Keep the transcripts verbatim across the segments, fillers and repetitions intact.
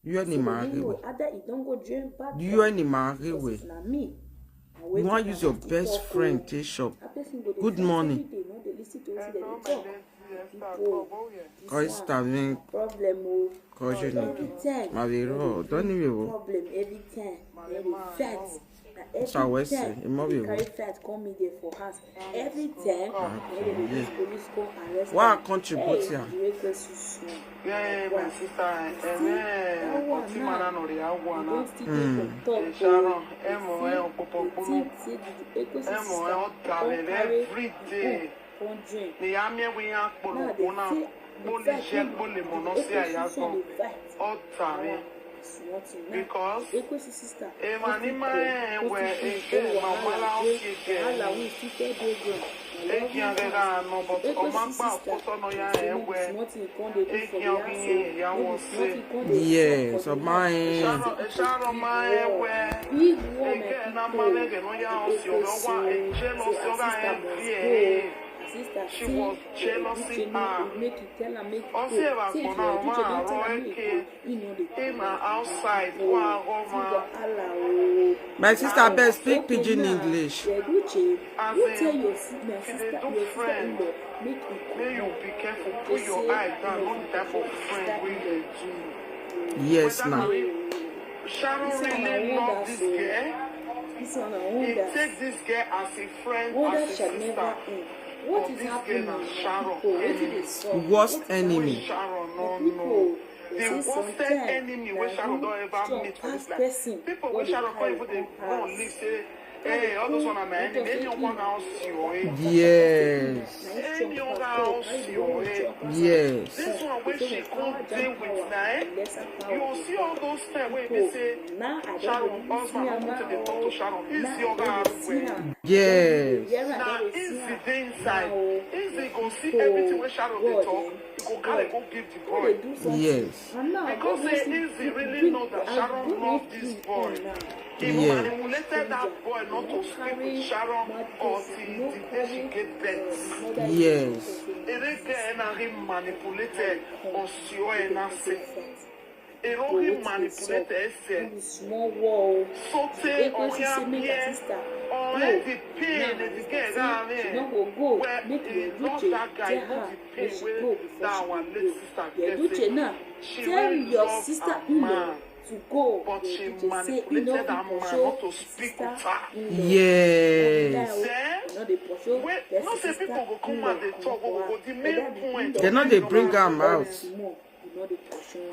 You any man? You any man? You wan use your best friend take shop? Good morning. Koista mi. Kojú ni. Màbí rọ ọ̀dọ́ níbi wo? Ṣàwẹ́sì ìmọ̀bí wo? Every time, they dey use police come arrest. Why I contribute here? Yeah, my sister. Ẹ̀mẹ́ ọtí mara nọ rẹ̀ á wà náà. Sharon, ẹ̀mọ̀ ẹ̀ ọ̀pọ̀pọ̀ gbóná. Ẹ̀mọ̀ ẹ̀ ọ̀tà rẹ̀ every day. Ni ya mie we ya kpolo kona, kpoli je kpoli mono si aya go. Otare. Because ema ni ma e we eke ma mala o si eke. Eki age ga no, but o ma pa o so no ya e we. Eki age ya wo se. Yes, o ma e. Sharon, Sharon ma e we. Eke na ma le ge no ya o si o wa e je lo si o ga e vie. She was jealousy her. Ọ sị ebe agbọ na ọma arụ eke. Ị na outside kwa ọma. My sister, abeg speak pidgin English. As in, if you dey do friend, make you be careful, put your eye down, know the type of friend wey you dey do. Yes, na. Sharon really love this girl. He take this girl as a friend, as a sister. But this girl na Sharon enemy. Worst enemy. Sharon no know. The worst enemy wey Sharon don ever meet for this life. People wey Sharon come even dey run leave say, hey, all those one are my enemy. Any one house you are. Yes. Any other house you are. Yes. This one wey she come dey with na, eh? You see all those time wey be say Sharon husband no fit dey talk to Sharon. Is your house well? Yes. Na easy dey inside. Easy go see everything wey Sharon dey talk. You go carry go give the boy. Yes. Because say easy really know that Sharon love this boy. He manipulated that boy not to sleep with Sharon until the day she gave birth. Yes. Ereke na he manipulated or sio na say. Ero he manipulated ese. Sote oya bie. Already pain the girl that way. Where he love that guy, not the pain wey that our late sister get. She really love her man. But she manipulated her man not to speak with her. Yes. Then, wait, no say people go come and dey talk, go, go, go, the main point. They no dey bring am out.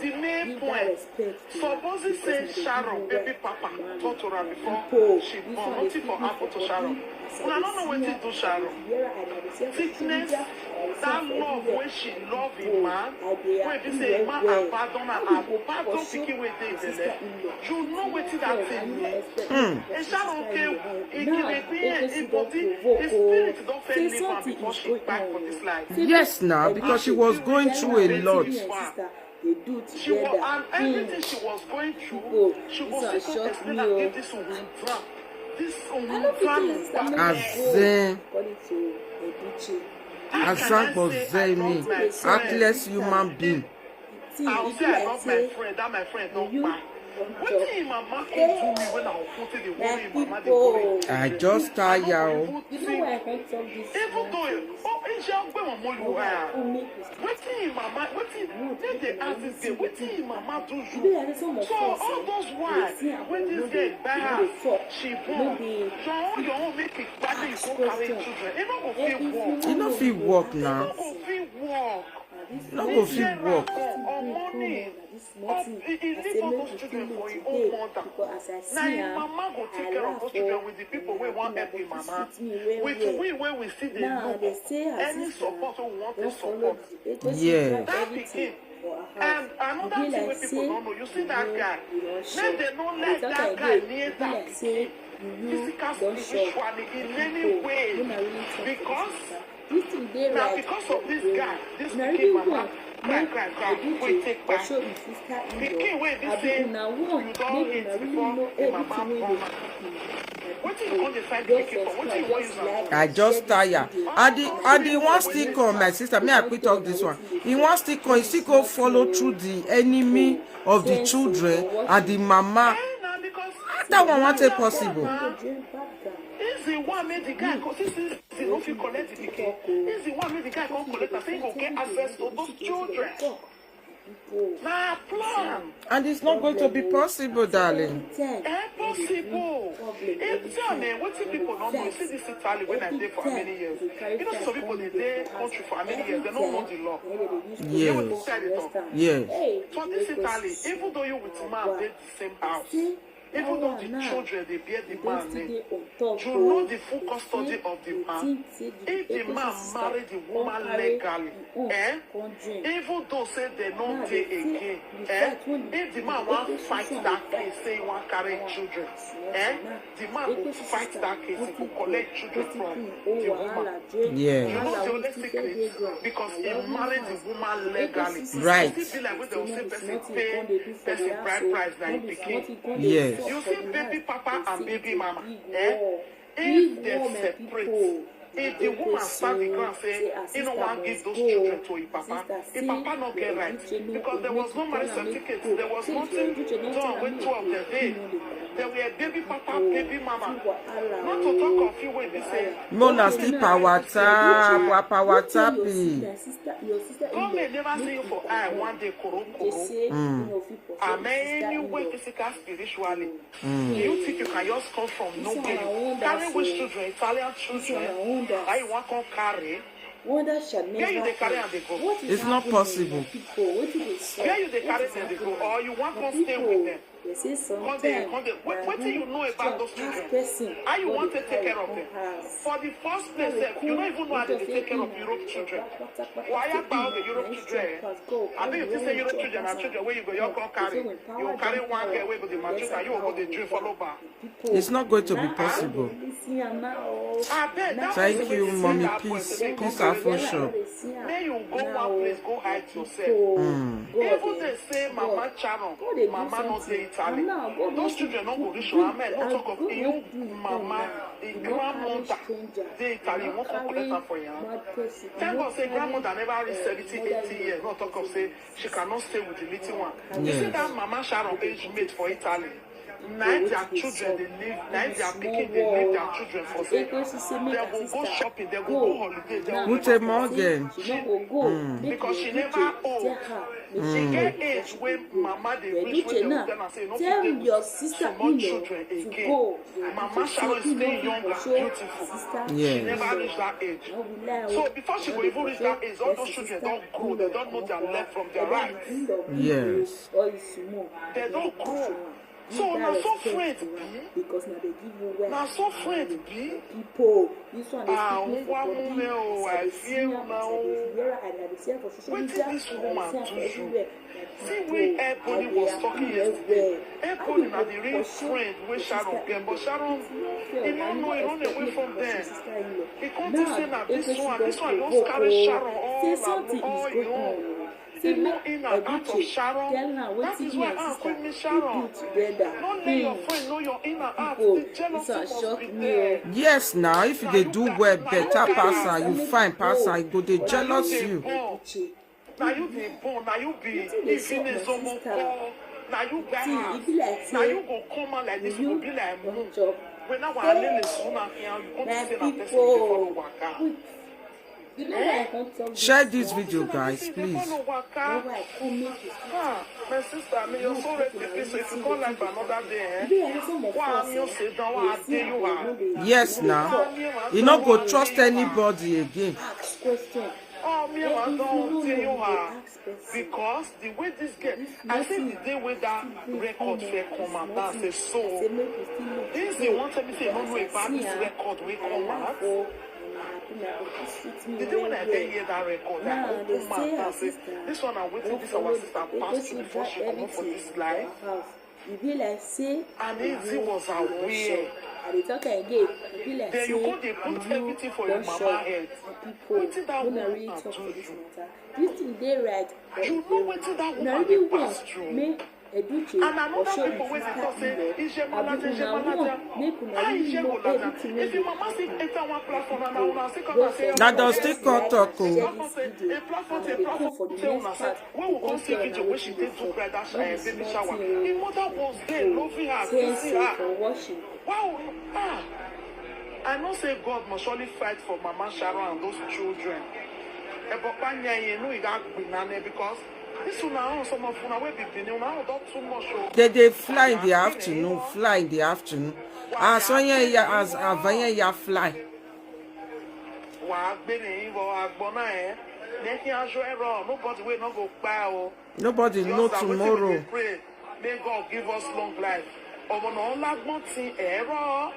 The main point. Suppose say Sharon baby papa talk to her before she born, nothing for happen to Sharon. Una no know wetin do Sharon. Sickness, that love wey she love him man, wey be say him man abandon her, abandon pikin wey dey belle. You know wetin that thing mean? Hmm. Sharon ke igi dey be here, him body, his spirit don first leave am before she kpai for this life. Yes, now, because she was going through a lot. She was, and everything she was going through, she go still come explain and give this woman drunk. This woman drunk. Azen. Azagbo Zemi, heartless human being. I will say I love my friend, that my friend don kpai. Wetin him mama come do me when I was putting the worry, him mama dey worry. I just tire o. You know why I can't talk this? Even though, oh, Asia, where my money were? Wetin him mama, wetin, make dey ask this girl, wetin him mama do you? So all those while, when this girl buy house, she born, your own, your own make it badly, you go carry children. E no go fit work. E no fit work now. E no go fit work. No go fit work. He leave all those children for him own mother. Na him mama go take care of those children with the people wey wan help him mama. With we wey we still dey look, any support wey we wan take support. Yes. That pikin. And another thing wey people don't know, you see that guy. Make dem no let that guy near that pikin physically, spiritually, in any way, because na because of this guy, this pikin mama cry, cry, cry, wey take kpai. Pikin wey be say you don meet before, him mama born am. Wetin you come dey find pikin for? Wetin you wan use am do? I just tire. And the and the one still come, my sister. Me, I quick talk this one. He wan still come. He still go follow through the enemy of the children and the mama. Eh, na because that one wan take possible. If the one make the guy go, since the no fit collect the pikin, if the one make the guy come collect am, say he go get access to those children. Na plan. And it's not going to be possible, darling. Eh, possible. If tell me wetin people no know, see this Italy when I dey for how many years? You know, some people dey dey country for how many years, they no know the law. You know what this side dey talk? Yes. So this Italy, even though you with man dey the same house, even though the children dey bear the man name, you know the full custody of the man. If the man marry the woman legally, eh, even though say they no dey again, eh, if the man wan fight that case, say he wan carry him children, eh, the man go fight that case, he go collect children from the woman. Yeah. You know the only secret? Because he married the woman legally. Right. It still be like when they will say person pay person bride price na him pikin. Yes. You see, baby papa and baby mama, eh? If they separate, if the woman stand the ground say he no wan give those children to him papa, him papa no get right, because there was no marriage certificate, there was nothing done wey two of them dey. They were baby papa, baby mama. Not to talk of you wey be say Mona still power tap, wa power tap. Government never see you for eye one day, koro koro. And many way physical, spiritually. You think you can just come from nowhere, carry which children, Italian children, how you wan come carry? Where you dey carry am dey go? It's not possible. Where you dey carry them dey go, or you wan come stay with them? Come dey, come dey. Wetin you know about those children? How you wan take take care of them? For the first place sef, you no even know how they dey take care of Europe children. Why about the Europe children? I think you think say Europe children are children where you go, you come carry. You carry one girl wey go dey mature, and you go dey drink follow bar. It's not going to be possible. Thank you, Mommy Peace. Peace Afro Shop. May you go one place, go hide yourself. Even they say Mama Sharon, Mama no dey Italy. Those children no go reach your amen. No talk of you, Mama, the grandmother dey Italy. You wan come collect am for your hand? Thank God say grandmother never reach seventy, eighty years. No talk of say she cannot stay with the little one. You see that Mama Sharon age mate for Italy? Na im their children dey live, na im their pikin dey leave their children for there. Dem go go shopping, dem go go holiday, dem go go Gute Morgen. Because she never old. She get age wey mama dey reach, wey dem tell am say you no fit dey with small children again. Mama Sharon is still young and beautiful. She never reach that age. So before she go even reach that age, all those children don grow, dem don know their left from their right. Yes. Dem don grow. So na so friend be? Na so friend be? Ah, ngwa mume o, I fear una o. Wetin this woman do you? See wey Ebony was talking yesterday. Ebony na the real friend wey Sharon get, but Sharon, he no know, he run away from them. He come think say na this one, this one just carry Sharon all along, all along. Say no in and out of Sharon. That is why I quit me Sharon. No let your friend know your in and out. The jealousy must be there. Yes, now if you dey do well, better pass am, you fine pass am, e go dey jealous you. Na you dey born, na you be Ifinezomoko, na you buy house, na you go come out like this, you go be like moon. When I was a little small, you come to say na person you dey follow waka. Share this video, guys, please. Ah, my sister, may your soul rest in peace. So if you come live another day, eh? Why am you sit down? Why are you? Yes, now. You no go trust anybody again. Oh, me, I don't tell you how. Because the way this girl, I say the day wey that record fair come out, I say so. This thing wan tell me say you no know about this record wey come out. The day when I dey hear that record, I open mouth and say, this one na wetin this our sister pass through before she comot for this life. E be like say and Ezi was aware. I dey talk again. E be like say you go dey put everything for your mama head. Wetin that woman do you? This thing dey right. You know wetin that woman dey pass through? And I know that people wey dey talk say Ije Malaja, Ije Malaja. Ah, Ije Malaja. If your mama still enter one platform and una still come and say, na don still come talk o. A platform, a platform, say una say, when we come see video wey she take do bridal sh-, eh, baby shower, im mother was there, loving her, kissing her. Wow. Ah. I know say God must surely fight for Mama Sharon and those children. Ebopa nyaye no iga gbinane because this una own, some of una wey be Benin, una own don too much o. They dey fly in the afternoon, fly in the afternoon. As onye ya, as avanye ya fly. Wa gbere ivo agbona eh. Neki ajo ero, nobody wey no go kpa o. Nobody know tomorrow. May God give us long life. Omo no lagbon tin ero.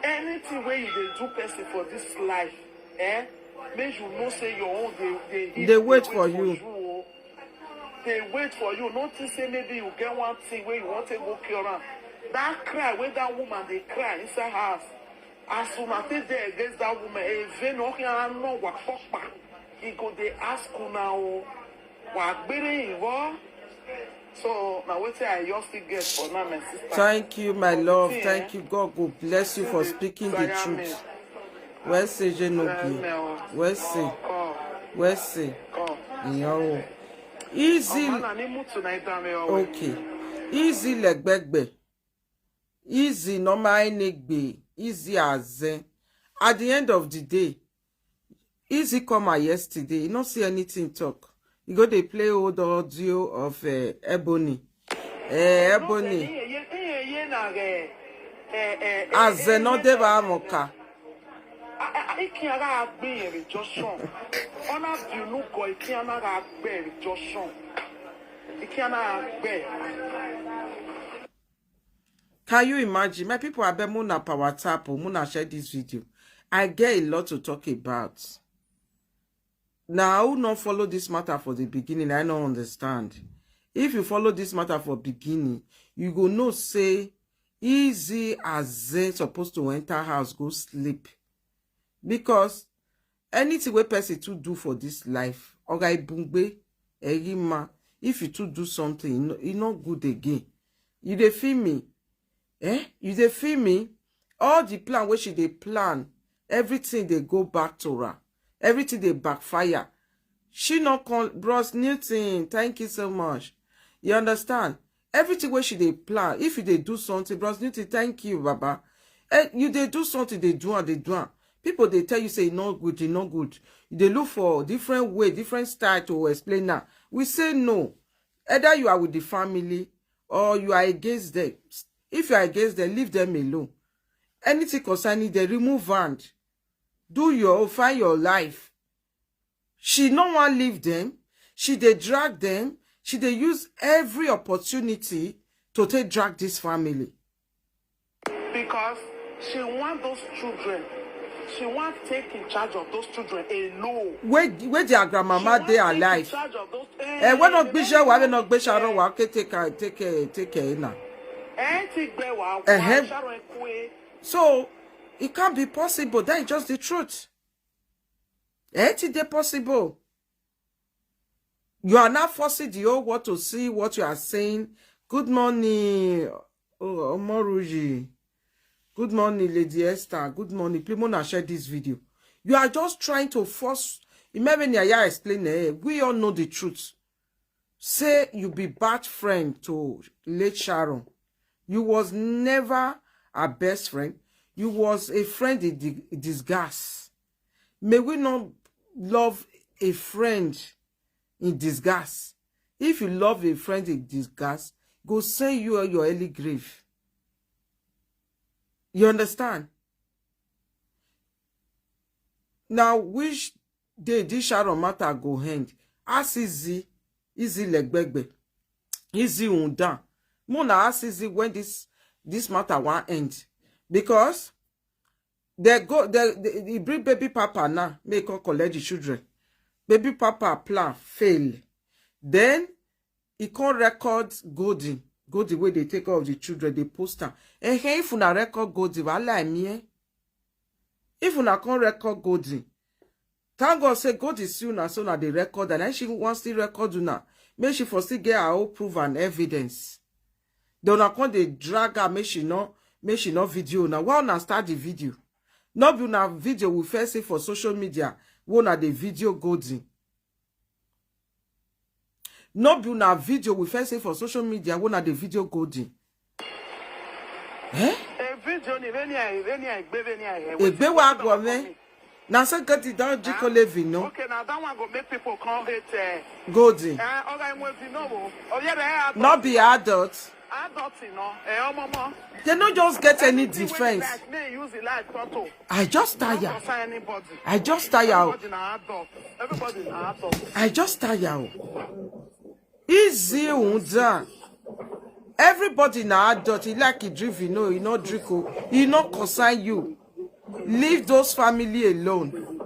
Anything wey you dey do person for this life, eh? Make you know say your own dey dey wait for you. Dey wait for you. No think say maybe you get one thing wey you wan take go cure am. That cry wey that woman dey cry inside house, as una take dey against that woman, e vein no can no wa pokpa. E go dey ask una o. Wa gbere iwo. So na wetin I just still get for now, my sister. Thank you, my love. Thank you. God go bless you for speaking the truth. Where say je no be? Where say? Where say? Yo. Easy. Okay. Easy legbegbe. Easy normal enegbe. Easy as eh. At the end of the day, Easy come out yesterday. You no see anything talk. You go dey play old audio of uh, Ebony. Uh, Ebony. As they not dey ba moka. Can you imagine? My people, I bet Muna power tap or Muna share this video. I get a lot to talk about. Now, who not follow this matter for the beginning? I don't understand. If you follow this matter for beginning, you go know say easy as they supposed to enter house, go sleep. Because anything wey person to do for this life, oga ibungbe, erima, if you to do something, e no, e no good again. You dey feel me? Eh? You dey feel me? All the plan wey she dey plan, everything dey go back to her. Everything dey backfire. She no come, Bros Newton, thank you so much. You understand? Everything wey she dey plan, if you dey do something, Bros Newton, thank you, Baba. Eh, you dey do something, dey do am, dey do am. People dey tell you say e no good, e no good. You dey look for different way, different style to explain now. We say no. Either you are with the family or you are against them. If you are against them, leave them alone. Anything concerning them, remove hand. Do your own, find your life. She no wan leave them. She dey drag them. She dey use every opportunity to take drag this family. Because she want those children. She want take in charge of those children alone. Where, where their grandmama dey alive? Eh, wey no gbije wa, wey no gbije ro wa, ke take care, take care, take care na. Eh, ti gbe wa, wa, Sharon kwe. So, it can't be possible. That is just the truth. Eh, it dey possible. You are now forcing the whole world to see what you are saying. Good morning, oh, Omoruyi. Good morning, Lady Esther. Good morning. Please, Mona, share this video. You are just trying to force. Imagine I explain. Eh? We all know the truth. Say you be bad friend to late Sharon. You was never a best friend. You was a friend in di-, disguise. May we not love a friend in disguise. If you love a friend in disguise, go send you your early grave. You understand? Now, which day this Sharon matter go end? Ask Easy, Easy Legbegbe, Easy Undan. Mona ask Easy when this, this matter wan end. Because they go, they, they, they bring baby papa now, make come collect the children. Baby papa plan fail. Then he come record Golden. Golden wey dey take care of the children, dey post am. Eh, eh, if una record Golden, wahala me, eh? If una come record Golden, thank God say Golden see una, so una dey record, and she wan still record una. Make she for still get her own proof and evidence. Then una come dey drag her, make she no, make she no video. Now why una start the video? No be una video we first see for social media wey una dey video Golden. No be una video we first see for social media wey una dey video Golden. Eh? A video ni veni ai veni ai gbe veni ai. Egbe wa go me. Na so Golden don drink Olevin, no? Okay, now that one go make people come hate. Uh, Golden. uh, okay, when we know. Oh yeah, they are No be adult. Adult, you know. Eh, oh, mama. They no just get any Anything wey defense. Like me use the life photo. I just Don't tire. Concern anybody. I just tire. Oh. Everybody na adult. Everybody na adult. I just tire. Oh. Easy, Unza. Everybody na adult. He like he drink, you know, he not drink. Oh. He not concern you. Leave those family alone.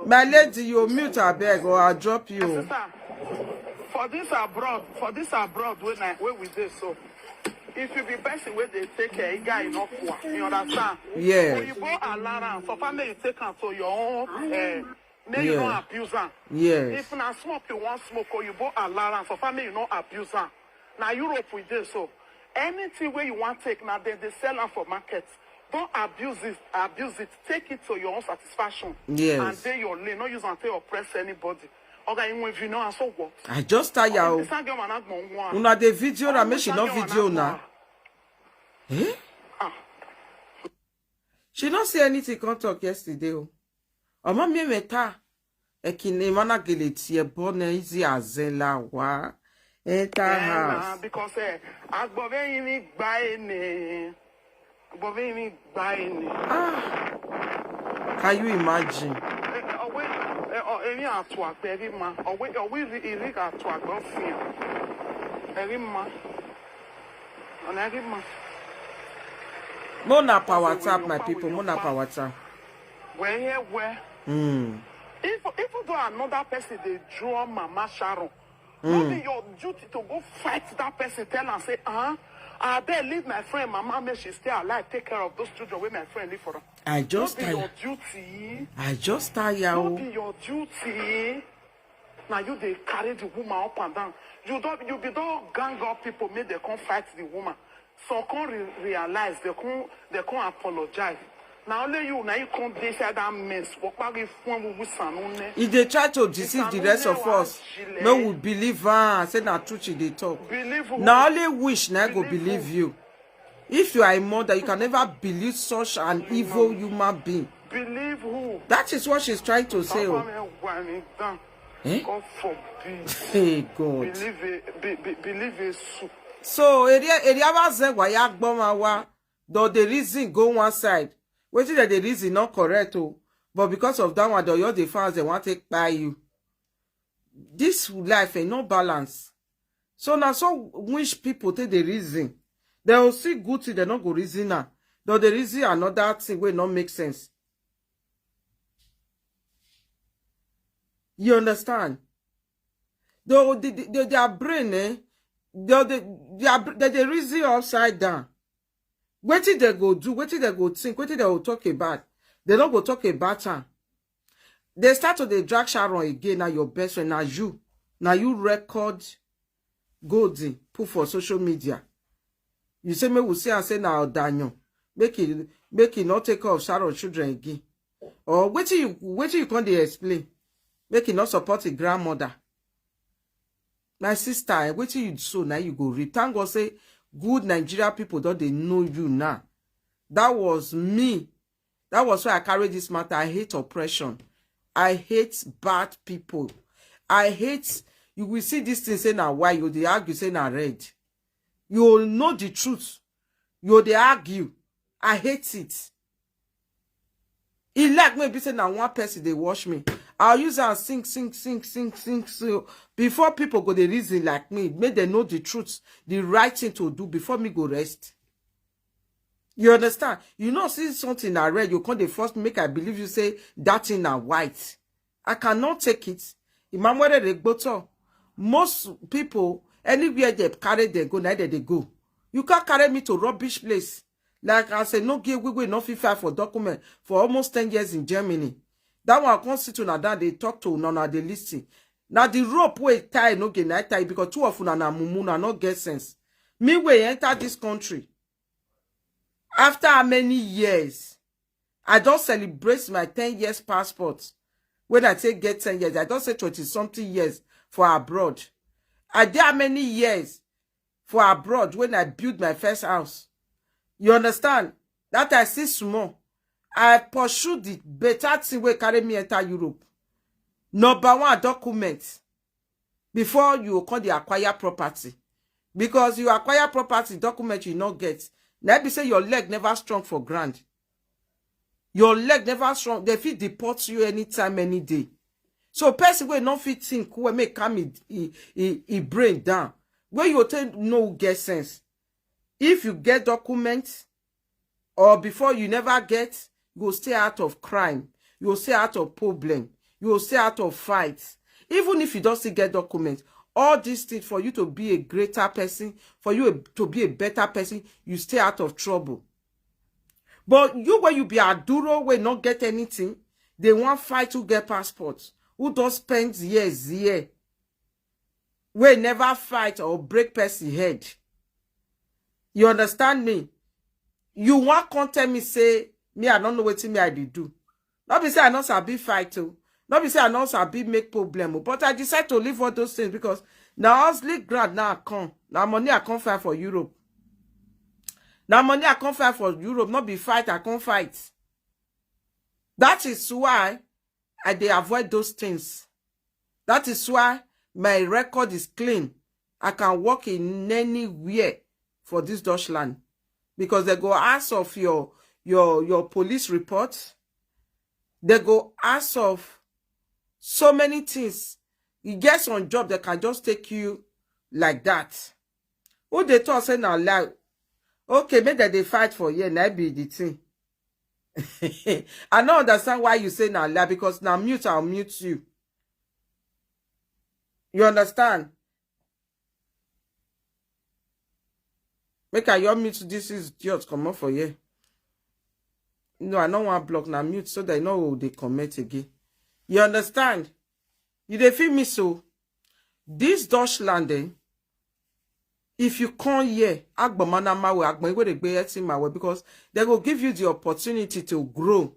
My lady, you mute, I beg, or I'll drop you. Sister, for this abroad, for this abroad when I when we dey so, if you be person wey dey take care, you guy you no poor, you understand? Yes. Oyibo allow am, so far make you take am to your own. Uh, make you no Yeah. Abuse am. Yes. If na smoke you wan smoke, Oyibo allow am, so far make you no abuse am. Na Europe we dey so. Anything wey you wan take, na dem dey sell am for market. Don't abuse it, abuse it. Take it to your own satisfaction. Yes. And dey your lane. No use am take oppress anybody. Oga, even if you know, and so what? I just tire. Oh. This girl man agbon one. Una dey video na make she This no girl man video agbon na. one. Eh? Ah, She no say anything come talk yesterday. Oh. Omo mi meta. Ekine mana geleti e bone izi azela wa. Enter eh, na, house. Because eh, agbon very mi gba ene. Agbon very mi gba ene. Ah. Can you imagine? Eh, eh, owe, eh, oh, eri atu agbe eri ma. Owe, owe iri, iri atu agbe ofi. Eri ma. Ona eri ma. Mo na power tap, my people. Mo na power tap. Where, yeah, where? Hmm. If, even though another person dey draw Mama Sharon, no be your duty to go fight that person, tell am say, ah, I beg leave my friend Mama, make she stay alive, take care of those children wey my friend leave for am. I just No be your tire. Duty. I just tire. No Oh. Be your duty. Now you dey carry the woman up and down. You don't, you be don gang up people, make they come fight the woman. Some come re realize, they come, they come apologize. Na only you, na you come dey inside that mess. Wokpari fun wuwu sanu ne. He dey try to deceive the rest of us. No, we believe her. Say na truth she dey talk. Believe who? Na only wish na go believe you. If you are a mother, you can never believe such an evil human being. Believe who? That is what she's trying to say. Oh. Eh? God forbid. Hey God. Believe a, be, be, believe a soup. So area area was there why agboma wa. Though the reason go one side. Wetin that the reason not correct, oh. But because of that one, the your the fans they want to buy you. This life ain't no balance. So now so which people take the reason. They will see good thing, they not go reason now. Though the reason another thing will not make sense. You understand? Though the, the, the, their brain, eh? Though the, their, br- they, they reason upside down. Wetin they go do? Wetin they go think? Wetin they go talk about? They don't go talk about am. They start to dey drag Sharon again. Now your best friend, now you, now you record Golden put for social media. You say make we see and say na Odanyo, make he make he not take care of Sharon children again. Or wetin you wetin you come dey explain? Make he not support his grandmother. My sister, eh, wetin you so now you go read. Thank God say good Nigeria people don't they know you now. That was me. That was why I carry this matter. I hate oppression. I hate bad people. I hate you will see this thing say now why you they argue say now red. You will know the truth. You they argue. I hate it. E like me be say na one person dey watch me. I'll use and sing, sing, sing, sing, sing. So before people go the reason like me, make they know the truth, the right thing to do before me go rest. You understand? You know, see something I read, you can't the first make I believe you say that thing are white. I cannot take it. Imamwere Regboto, most people, anywhere they carry they go, neither they go. You can't carry me to rubbish place. Like I say, no give we will not fit file for document for almost ten years in Germany. That one I come sit una down, they talk to una, una they listen. Now the rope wey tie no get night tie because two of una na mumu, na no get sense. Me wey enter this country after how many years? I don't celebrate my ten years passport. When I say get ten years, I don't say twenty something years for abroad. I did how many years for abroad when I build my first house? You understand? That I see small. I pursue the better thing wey carry me enter Europe. Number one, document. Before you come dey acquire property. Because you acquire property, document you no get. Na be say your leg never strong for ground. Your leg never strong. They fit deport you anytime, any day. So person wey no fit think well, make calm e, e, e, e brain down. Where you take no get sense. If you get document, or before you never get, you go stay out of crime, you go stay out of problem, you go stay out of fight. Even if you don't still get document, all these things for you to be a greater person, for you to be a better person, you stay out of trouble. But you, when you be aduro, wey not get anything, they want fight to get passport. Who don't spend years here? Wey never fight or break person head. You understand me? You want come tell me say me I don't know wetin me I dey do. Not be say I not sabi fight o. Not be say I not sabi make problem o. But I decide to leave all those things because now hustling ground now I come. Now money I come find for Europe. Now money I come find for Europe. Not be fight I come fight. That is why I dey avoid those things. That is why my record is clean. I can work in anywhere for this Dutchland because they go ask of your your your police report. They go ask of so many things. You get some job that can just take you like that. Who they talk say na lie? Okay, make that they fight for here. Na be the thing. I don't understand why you say na lie because now mute, I'll mute you. You understand? Make I your mute this is idiot come up for here. No, I don't want block now mute so that I know they comment again. You understand? You dey feel me so? This Dutch land, eh, if you come here, agbamana mawe, agba iwe dey gbe eti mawe because they go give you the opportunity to grow.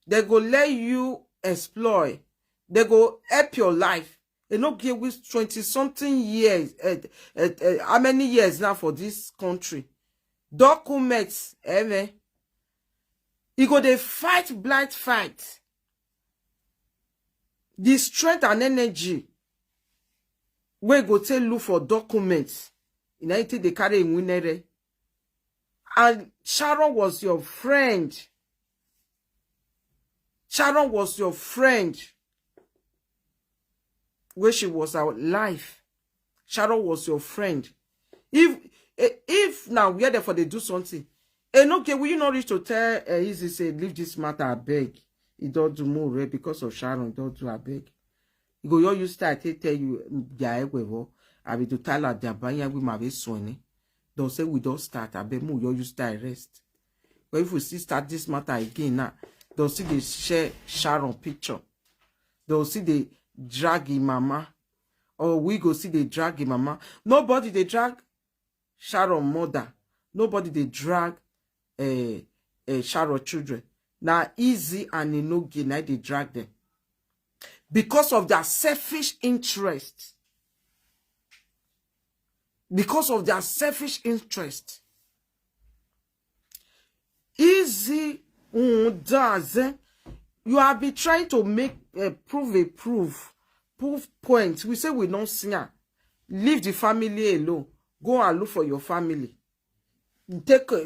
They go let you explore. They go help your life. They no give with twenty something years. Uh, uh, uh, how many years now for this country? Documents, eh, man. You go they fight blind fight. The strength and energy wey go take look for documents in anything they carry in winere. And Sharon was your friend. Sharon was your friend. When she was alive, Sharon was your friend. If eh, if now we are there for they do something, and okay, will you not reach to tell uh, Easy say leave this matter? I beg. He don't do more right because of Sharon. Don't do I beg. You go your you start to tell you yeah we will. I will do tell her the banya we my be swing. Don't say we don't start. I beg more your you start rest. But if we still start this matter again now, don't see they share Sharon picture. Don't see they drag him mama. Or we go see they drag him mama. Nobody they drag Sharon mother. Nobody they drag uh, uh, Sharon children. Now Easy and Inogi now they drag them because of their selfish interest. Because of their selfish interest. Easy undaze. You have been trying to make a prove a proof, prove point. We say we don't see her. Leave the family alone. Go and look for your family. Take uh,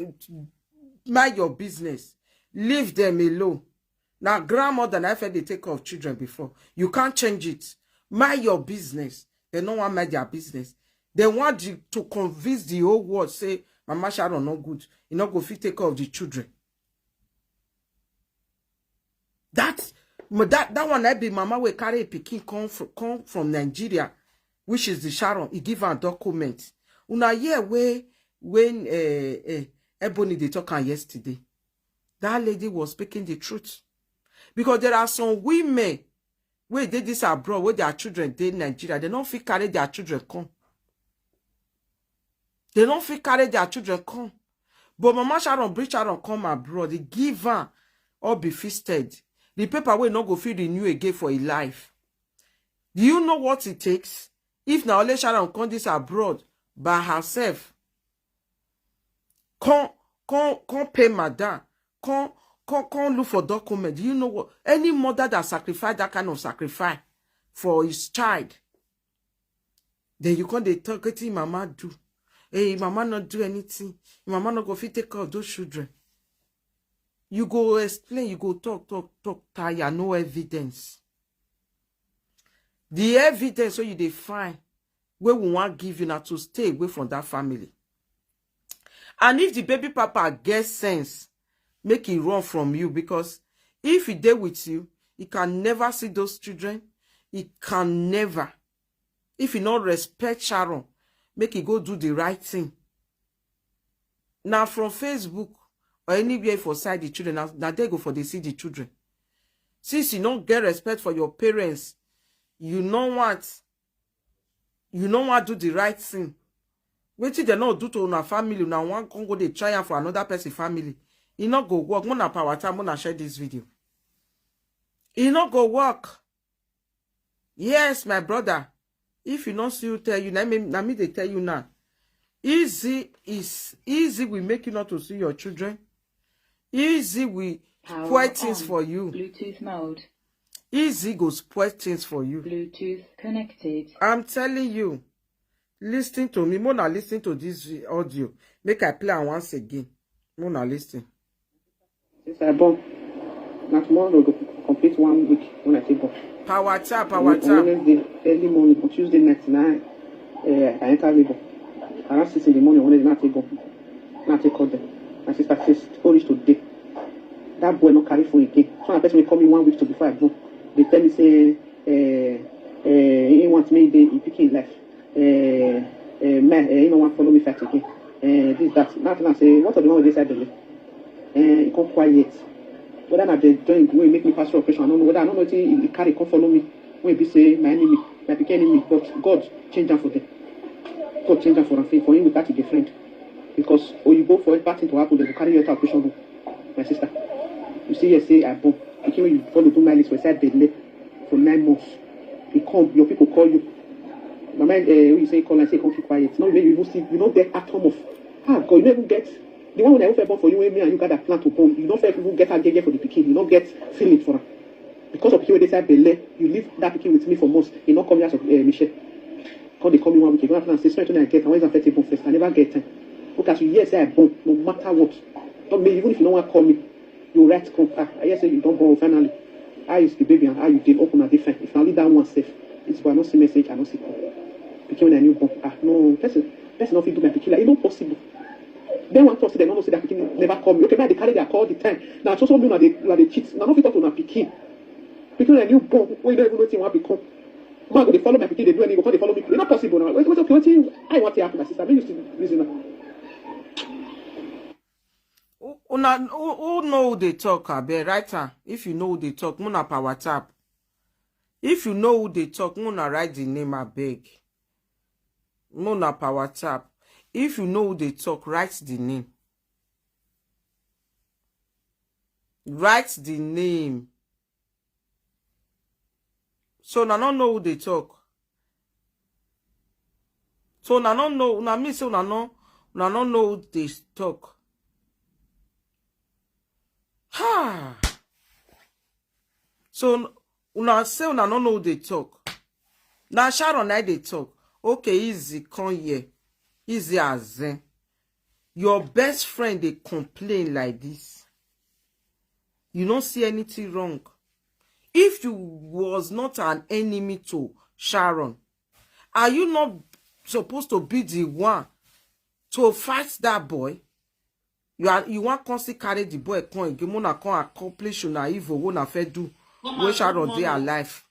mind your business. Leave them alone. Now grandmother and I felt they take care of children before. You can't change it. Mind your business. They don't want mind their business. They want you to convince the whole world say Mama Sharon not good. You not go fit take care of the children. That that that one I be mama will carry a pikin come from, come from Nigeria, which is the Sharon. He give her document. Una hear where when uh, uh, Ebony they talk her yesterday. That lady was speaking the truth because there are some women wey dey this abroad, wey their children dey Nigeria, they no fit carry their children come. They no fit carry their children come. But Mama Sharon bring Sharon come abroad. They give her all be feasted. The paper wey no go fit renew again for a life. Do you know what it takes? If na only Sharon come this abroad by herself, come, come, come pay madam, come, come, come look for document. Do you know what? Any mother that sacrifice that kind of sacrifice for his child, then you come dey talk wetin mama do. Hey, mama not do anything. Mama not go fit take care of those children. You go explain, you go talk, talk, talk, tire, no evidence. The evidence wey you dey find, wey we wan give you na to stay away from that family. And if the baby papa get sense, make e run from you, because if he dey with you, he can never see those children. He can never. If he no respect Sharon, make he go do the right thing. Now from Facebook or anywhere for side the children, now, now they go for the see the children. Since you don't get respect for your parents, you know what? You know what do the right thing. Wetin they no do to una family, now one can go they try am for another person family. E no go work. Mona power time, mona share this video. E no go work. Yes, my brother. If you not see you tell you, na me, na me they tell you now. Easy is easy will make you not to see your children. Easy will spoil things for you. Bluetooth mode. Easy go spoil things for you. Bluetooth connected. I'm telling you, listen to me. Mona, listen to this audio. Make I play am once again. Mona, listen. Since I born, na tomorrow go complete one week when I take born. Power tap, power tap. On Wednesday early morning, on Tuesday night, now uh, I enter labor. Around six in the morning, when I take born, now I take call them. My sister says, oh, reach today. That boy not carry phone again. So I person will call me one week to before I born. They tell me say, uh, uh, he wants me, they he picking life. Uh, uh, man, uh, you know, want follow me fight again. Uh, this, that. Now I say, what are the one with this side of me? Uh, it come quiet. Whether not they join, go and make me pass through operation. I don't know whether I don't know if he carry come follow me. When be say my enemy, my big enemy, but God change them for them. God change them for them, for him without a friend. Because or you go for a party to happen, they will carry you out of operation room. My sister, you see, you say I born. I can't you follow do my list beside the left for nine months. He come, your people call you. My mind, uh, you say call and say come keep quiet. No, you even see, you know get atom of. Ah, God, you never get the one when I offer born for you, when me and you got a plan to born. You don't fair people get a gege for the pikin. You don't get feeling for her. Because of you, they say belle. You leave that pikin with me for months. You not come here as of uh, Michelle. Come they call me one week ago. I say, "Swear to me, I get. I want to affect born first. I never get time." Look as you, yes, I born. No matter what. Don't me, even if you don't want to call me, you write come. Ah, I hear say you don't born finally. How is the baby and how you did open a different? If I leave that one safe, it's why I not see message, I not see call. Became a new born. Ah, no, person, person not fit do my pikin. Like, it's not possible. Then one person they don't say that pikin never call me. Okay, now they carry their call the time. Now so so me now they now they cheat. Now not fit talk to my pikin. Pikin a new born. When you don't even know what become. Man go dey follow my pikin dey do any go come dey follow me. E no possible now. Wetin wetin wetin I want to happen my sister. Make you still reason am. Who- Una who, who know who they talk, abeg write am. If you know who they talk, muna power tap. If you know who they talk, muna write the name, abeg. Muna power tap. If you know who they talk, write the name. Write the name. So una no know who dey talk. So una no know, una mean say una no, una no know who dey talk. Ha! So una say una no know who dey talk. Na Sharon na dey talk. Okay, easy, come here. Easy as in. Your best friend dey complain like this. You don't see anything wrong. If you was not an enemy to Sharon, are you not supposed to be the one to fight that boy? You are you want constantly carry the boy come again. Mona come accomplish una evil. What na fair do? When Sharon dey alive.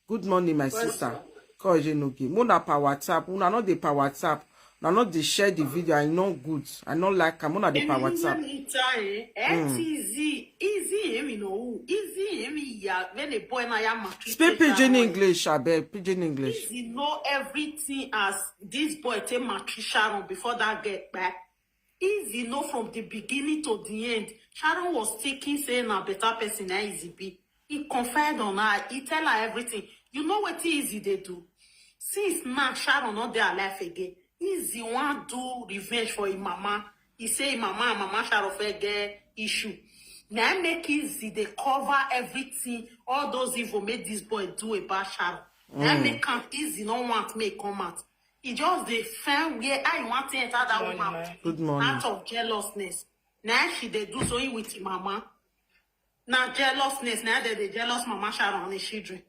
Good morning, my sister. Cause you no game. Mona power tap. Una not the power tap. Now not dey share the video. I know good. I no like am. Una dey per WhatsApp. Easy, easy, emi no who, easy, emi ya when a boy na ya matric. Speak pidgin English, abeg. Pidgin English. Easy know everything as this boy take matric Sharon before that girl kpai. Easy know from the beginning to the end. Sharon was thinking say na better person na Easy be. He confide on her. He tell her everything. You know what Easy dey do? Since now Sharon not dey alive again. Easy wan do revenge for him mama. He say him mama and mama Sharon fit get issue. Na im make Easy dey cover everything. All those evil make this boy do about Sharon. Na im make am Easy no want make come out. He just dey find where I want to enter that woman Good morning. Out of jealousness. Now she dey do so with him mama. Now jealousness. Now they dey jealous mama Sharon and the children.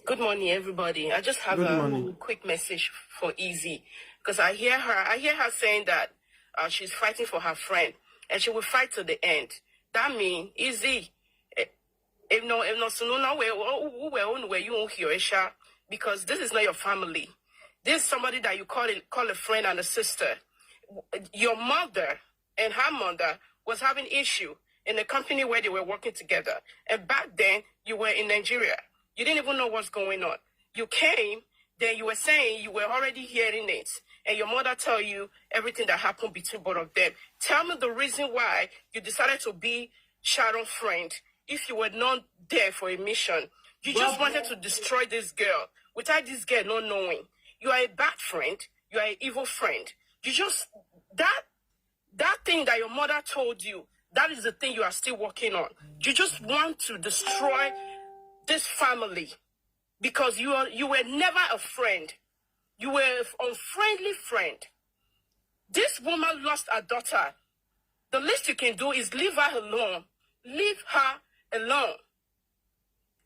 Good morning, everybody. I just have Good a morning. quick message for Easy, because I hear her. I hear her saying that uh, she's fighting for her friend, and she will fight to the end. That means Easy, eh, if no, if no, so no, no, where, where, where, where you won't hear Esha, because this is not your family. This is somebody that you call it, call a friend and a sister. Your mother and her mother was having issue in the company where they were working together. And back then, you were in Nigeria. You didn't even know what's going on. You came, then you were saying you were already hearing it, and your mother tell you everything that happened between both of them. Tell me the reason why you decided to be Sharon's friend if you were not there for a mission. You just But- wanted to destroy this girl without this girl not knowing. You are a bad friend. You are an evil friend. You just, that that thing that your mother told you, that is the thing you are still working on. You just want to destroy this family because you are, you were never a friend. You were an unfriendly friend. This woman lost her daughter. The least you can do is leave her alone. Leave her alone.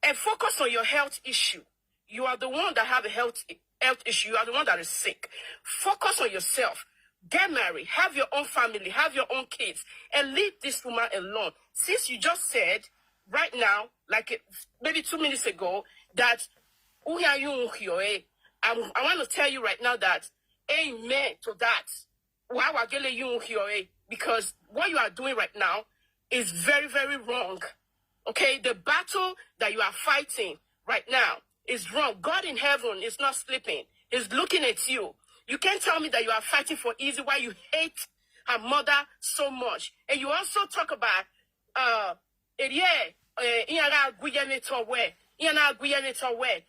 And focus on your health issue. You are the one that have a health health issue. You are the one that is sick. Focus on yourself. Get married. Have your own family. Have your own kids. And leave this woman alone. Since you just said right now, like eh, maybe two minutes ago, that "Uya yu uyo e," I'm, I want to tell you right now that amen to that. Wa wa gele yu uyo e, because what you are doing right now is very, very wrong. Okay, the battle that you are fighting right now is wrong. God in heaven is not sleeping. He's looking at you. You can't tell me that you are fighting for Easy while you hate her mother so much. And you also talk about uh yeah, uh,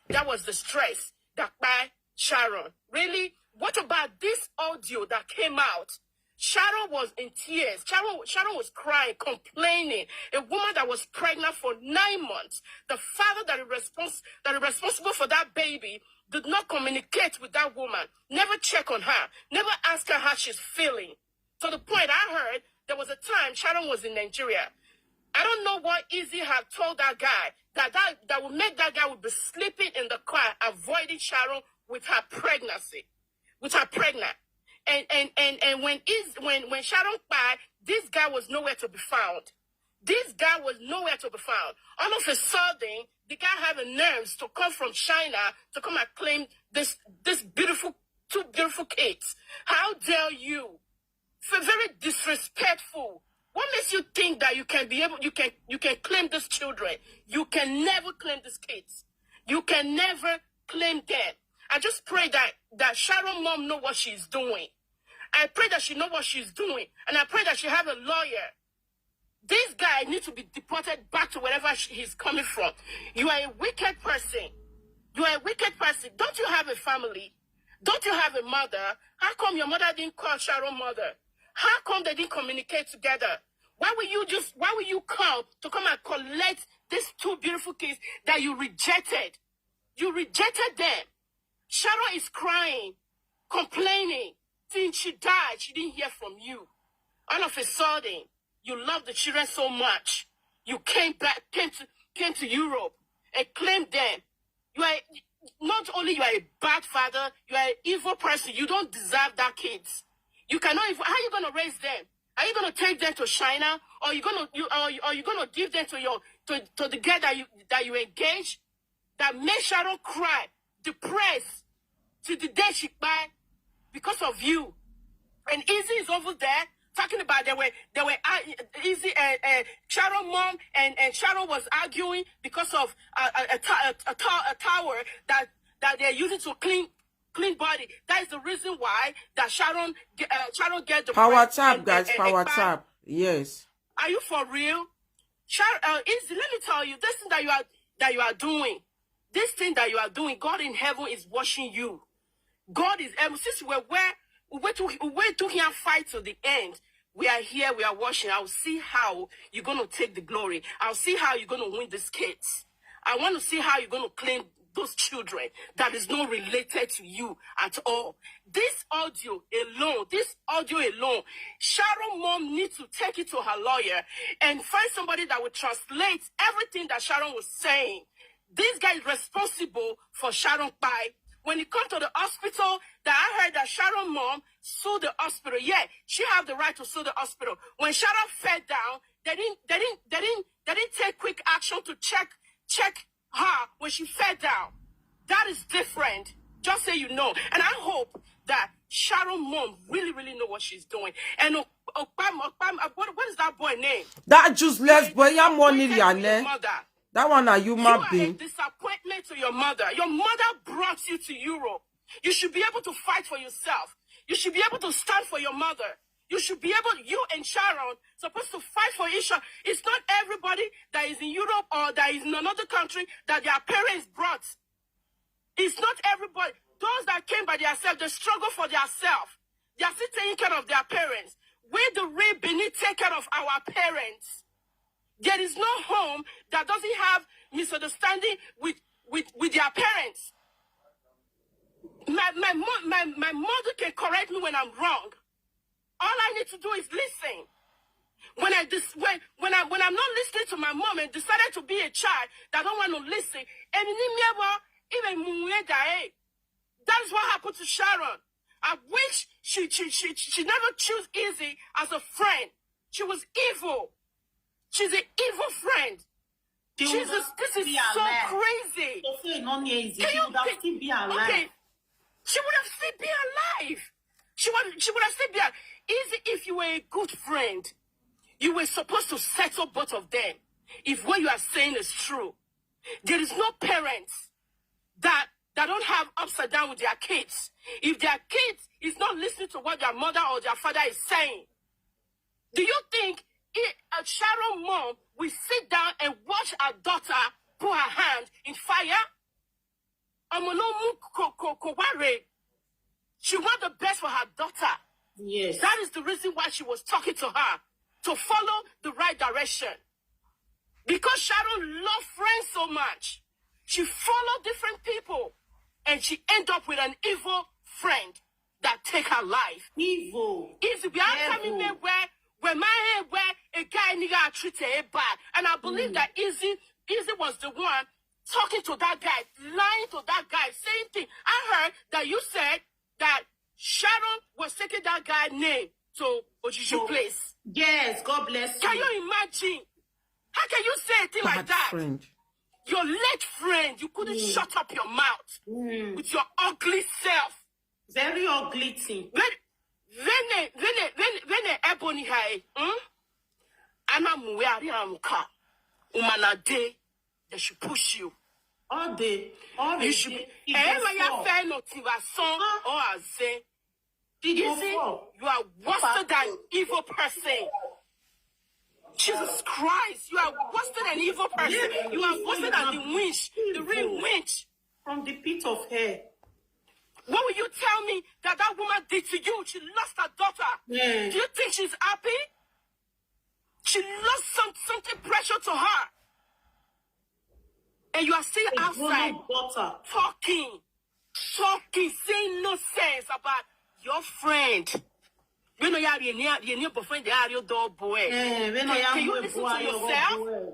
that was the stress that by Sharon. Really? What about this audio that came out? Sharon was in tears. Sharon, Sharon was crying, complaining. A woman that was pregnant for nine months. The father that is, respons- that is responsible for that baby did not communicate with that woman, never check on her, never ask her how she's feeling. To the point I heard there was a time Sharon was in Nigeria. I don't know what Easy had told that guy that that, that would make that guy would be sleeping in the car, avoiding Sharon with her pregnancy, with her pregnant. And and and and when is when when Sharon kpai, this guy was nowhere to be found. This guy was nowhere to be found. All of a sudden, the guy had the nerves to come from China to come and claim this this beautiful two beautiful kids. How dare you? F- very disrespectful. What makes you think that you can be able you can you can claim these children? You can never claim these kids. You can never claim them. I just pray that that Sharon mom know what she's doing. I pray that she know what she's doing, and I pray that she have a lawyer. This guy needs to be deported back to wherever she, he's coming from. You are a wicked person. You are a wicked person. Don't you have a family? Don't you have a mother? How come your mother didn't call Sharon mother? How come they didn't communicate together? Why will you just why will you come to come and collect these two beautiful kids that you rejected? You rejected them. Sharon is crying, complaining. Since she died, she didn't hear from you. All of a sudden, you love the children so much. You came back, came to came to Europe and claimed them. You are not only you are a bad father, you are an evil person. You don't deserve that kids. You cannot even how are you gonna raise them? Are you gonna take them to China? Or you gonna you or, or you gonna give them to your to, to the girl that you that you engage? That made Sharon cry, depressed, to the day she kpai. because of you. And Izzy is over there talking about they were they were uh, Izzy and uh, Sharon mom and and Sharon was arguing because of uh, a, a, to- a, a, to- a tower that that they're using to clean clean body. That is the reason why that Sharon ge- uh, Sharon get the Power breast tap, and- guys. and- and Power expand. Tap. Yes. Are you for real? Char- uh, Izzy, let me tell you this thing that you are that you are doing. This thing that you are doing, God in heaven is watching you. God is um, since we're where we wait to we wait to hear fight to the end. We are here, we are watching. I'll see how you're gonna take the glory. I'll see how you're gonna win this case. I want to see how you're gonna claim those children that is not related to you at all. This audio alone, this audio alone, Sharon mom needs to take it to her lawyer and find somebody that will translate everything that Sharon was saying. This guy is responsible for Sharon Pai. When it comes to the hospital, that I heard that Sharon mom sued the hospital. Yeah, she have the right to sue the hospital. When Sharon fell down, they didn't, they didn't, they didn't, they didn't take quick action to check, check her when she fell down. That is different. Just say you know. And I hope that Sharon mom really, really know what she's doing. And Okpam, Okpam, uh, what, what is that boy name? That useless boy, yeah, money, Disappointed to your Riane. mother. That one are You human are a being. Disappointment to your mother. Your mother brought you to Europe. You should be able to fight for yourself. You should be able to stand for your mother. You should be able, you and Sharon, supposed to fight for each other. It's not everybody that is in Europe or that is in another country that their parents brought. It's not everybody. Those that came by themselves, they struggle for themselves. They are still taking care of their parents. We, the real Benin, take care of our parents. There is no home that doesn't have misunderstanding with with with their parents. My my mo- my my mother can correct me when I'm wrong. All I need to do is listen. When I dis- when when I when I'm not listening to my mom and decided to be a child that don't want to listen, and in me even mueda eh. That is what happened to Sharon. I wish she she she she never choose Izzy as a friend. She was evil. She's an evil friend. She would Jesus, have this still is be so alive. crazy. To say no, Izzy, Can she you would have pick- still be alive. Okay. She would have still be alive. She would she would have still be alive. Izzy, if you were a good friend, you were supposed to settle both of them. If what you are saying is true, there is no parents that that don't have upside down with their kids. If their kids is not listening to what their mother or their father is saying, do you think it, a Sharon mom will sit down and watch her daughter put her hand in fire? Omo no mu ko- ko- ko- worry. She want the best for her daughter. Yes. That is the reason why she was talking to her to follow the right direction. Because Sharon loved friends so much, she followed different people, and she end up with an evil friend that take her life. Evil. Izzy, we are coming Devil. Where where my head where a guy nigga treated her bad, and I believe that Izzy Izzy was the one talking to that guy, lying to that guy, same thing. I heard that you said that Sharon was taking that guy's name to Ojuju place. Yes, God bless Can you. You imagine? How can you say a thing like Bad that? Friend. Your late friend, you couldn't shut up your mouth Mm. With your ugly self. Very ugly thing. When when they, when they, when when they Ebony high, hmm? Ana muwe ari amka. Umana day, they should push you. All day. All You the should day. be. It Eh, gets when you tough. fair not in a song or a say, It you go see, fall. You are worse than evil person. Jesus Christ, you are worse than evil person. You are worse than the witch, the real witch. From the pit of hell. What will you tell me that that woman did to you? She lost her daughter. Yeah. Do you think she's happy? She lost some something precious to her. And you are still A outside grown-up daughter. Talking, talking, saying nonsense about your friend. You know, you are your boyfriend, they are your dog boy. Eh, when Can, I am can you with listen boy, to your yourself? boy.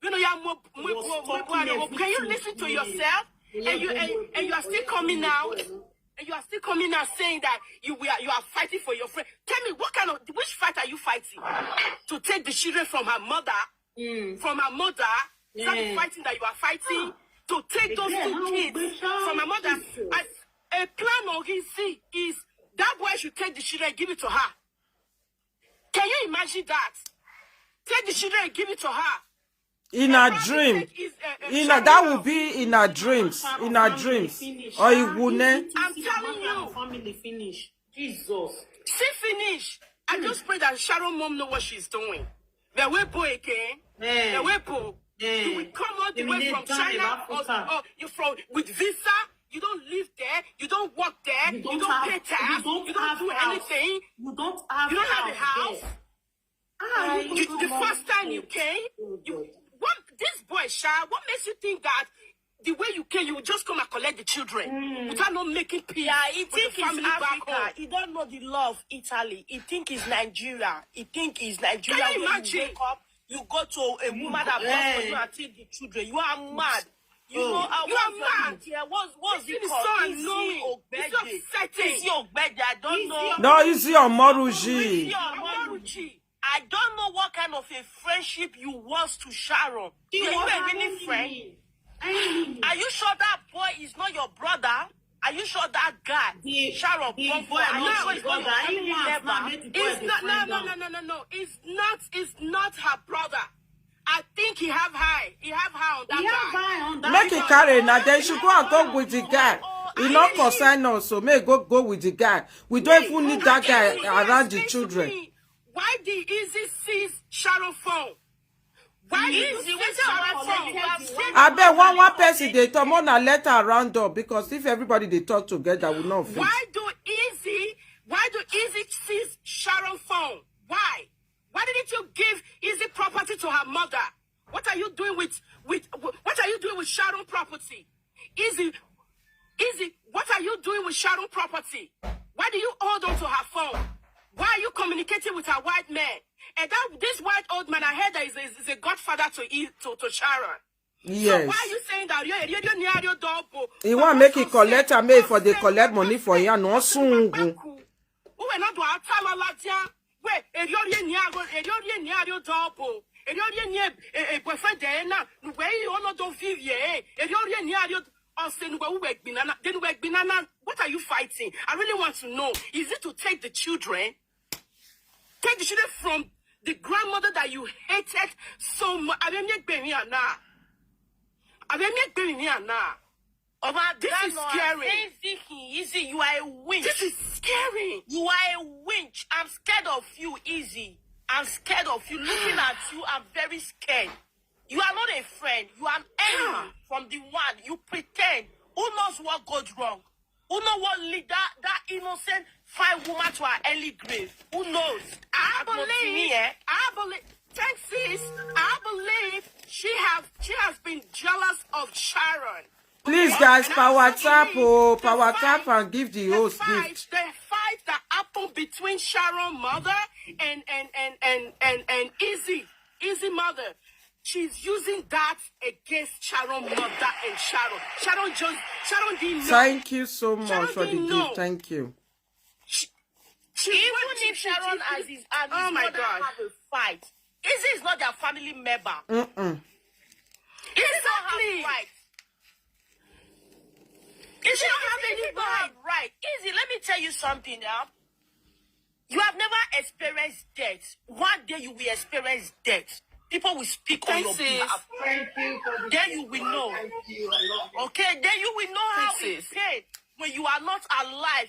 You know, you are more, more, Was more, more, talking more, can you everything listen to to me. yourself? Yeah, And you and, boy, and you are boy, still boy, coming boy, out, boy. And you are still coming out saying that you were you are fighting for your friend. Tell me what kind of which fight are you fighting to take the children from her mother? Mm. From her mother? Is that the Yeah. Fighting that you are fighting to take those Yeah, two how kids we shall from her mother? Jesus. As a plan of easy is That boy should take the children, give it to her. Can you imagine that? Take the children, give it to her. In her dream. In her, that will be in her dreams. In her dreams. Or it will ne. I'm telling you. Family finish. Jesus. See finish. I just pray that Sharon mom know what she's doing. The way boy again. The way boy. You will come all the way from China or, or you from with visa. You don't live there. You don't work there. You don't, pay tax. You don't, do anything. You don't have. You don't have a house. Ah, you, the first time you came, you what this boy, Sha, what makes you think that the way you came, you will just come and collect the children without not making peace? Yeah, he think it's Africa. He don't know the law of Italy. He think it's Nigeria. He think it's Nigeria. Can you imagine? You go to a woman that brought for you and take the children. You are mad. You know, I you are mad. Here. What's, what's it called? So annoying. It's so upsetting. It's Ogbede. I don't know. No, it's your Moruji. I don't know what kind of a friendship you was to Sharon. Are you a really friend? Are you sure that boy is not your brother? Are you sure that guy, Sharon, the boy, not his brother? It's not. No, no, no, no, no, no. It's not. It's not her brother. I think he have high. He have high on that guy. Make it carry now. Then she go and go with the guy. He not concern us, so may go go with the guy. We don't even need that guy around the children. Why did Easy seize Sharon phone? Why did you seize Sharon phone? I bet one one person they talk more than let her round up because if everybody they talk together, we not fit. Why do Easy? Why do Easy seize Sharon phone? Why? Why didn't you give Easy property to her mother? What are you doing with with what are you doing with Sharon property? Easy, Easy, what are you doing with Sharon property? Why do you hold on to her phone? Why are you communicating with her white man? And that this white old man, I heard that is a, is a godfather to E- to, to Sharon. So why are Yes. You saying that you you you double? He want make it collect and make for they collect money for here. No soon. Uwe na do atala ladia. We eriori eni ago eriori eni ario double. Eriori eni e boyfriend de na. Nuwe yi ono do vivie. Eriori eni ario ose nuwe uwe gbinana. Then uwe gbinana. What are you fighting? I really want to know. Is it to take the children? Take the children from the grandmother that you hated so much. Abemi egbemi ana. Abemi egbemi ana. Over this is scary. Easy, you are a winch. This is scary. You are a winch. I'm scared of you, Easy. I'm scared of you. Looking at you, I'm very scared. You are not a friend. You are an enemy from the one you pretend. Who knows what goes wrong? Who know what lead that, that innocent fine woman to her early grave? Who knows? I believe. I believe. Thanks, sis. I believe she have she has been jealous of Sharon. Please, guys, power tap, oh, power tap and give the host gift. The fight that happened between Sharon mother and and and and and, and Easy Easy mother. She's using that against Sharon mother and Sharon. Sharon just Sharon didn't know. Thank you so much for the gift. Thank you. She, she, even if Sharon as his and his mother have a fight, Easy is not their family member. Mm-mm. Exactly. If you don't have any right, right. Easy, let me tell you something now. You have never experienced death. One day you will experience death. People will speak on your behalf. Then you will know. Okay, then you will know how it pains when you are not alive.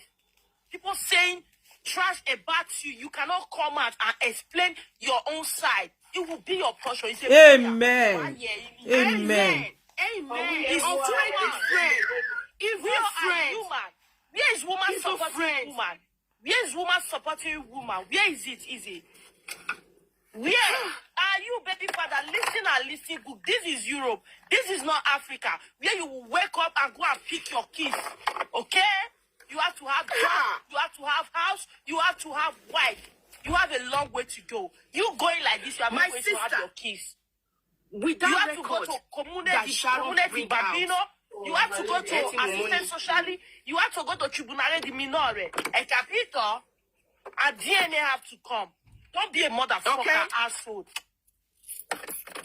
People saying trash about you. You cannot come out and explain your own side. It will be your portion. It's a Amen. Amen. Amen. It's friend. If we are friends. Where is woman supporting woman? Where is woman supporting woman? Where is it? Is it? Where are you, baby father? Listen and listen good. This is Europe. This is not Africa. Where you will wake up and go and pick your kiss. Okay? You have to have job. You have to have house. You have to have wife. You have a long way to go. You going like this, you are not going to have your kiss. With that you have to go to community, community babino. You have to go to assistant socially. You have to go to tribunal de minore. E capito? And D N A have to come. Don't be a motherfucker asshole.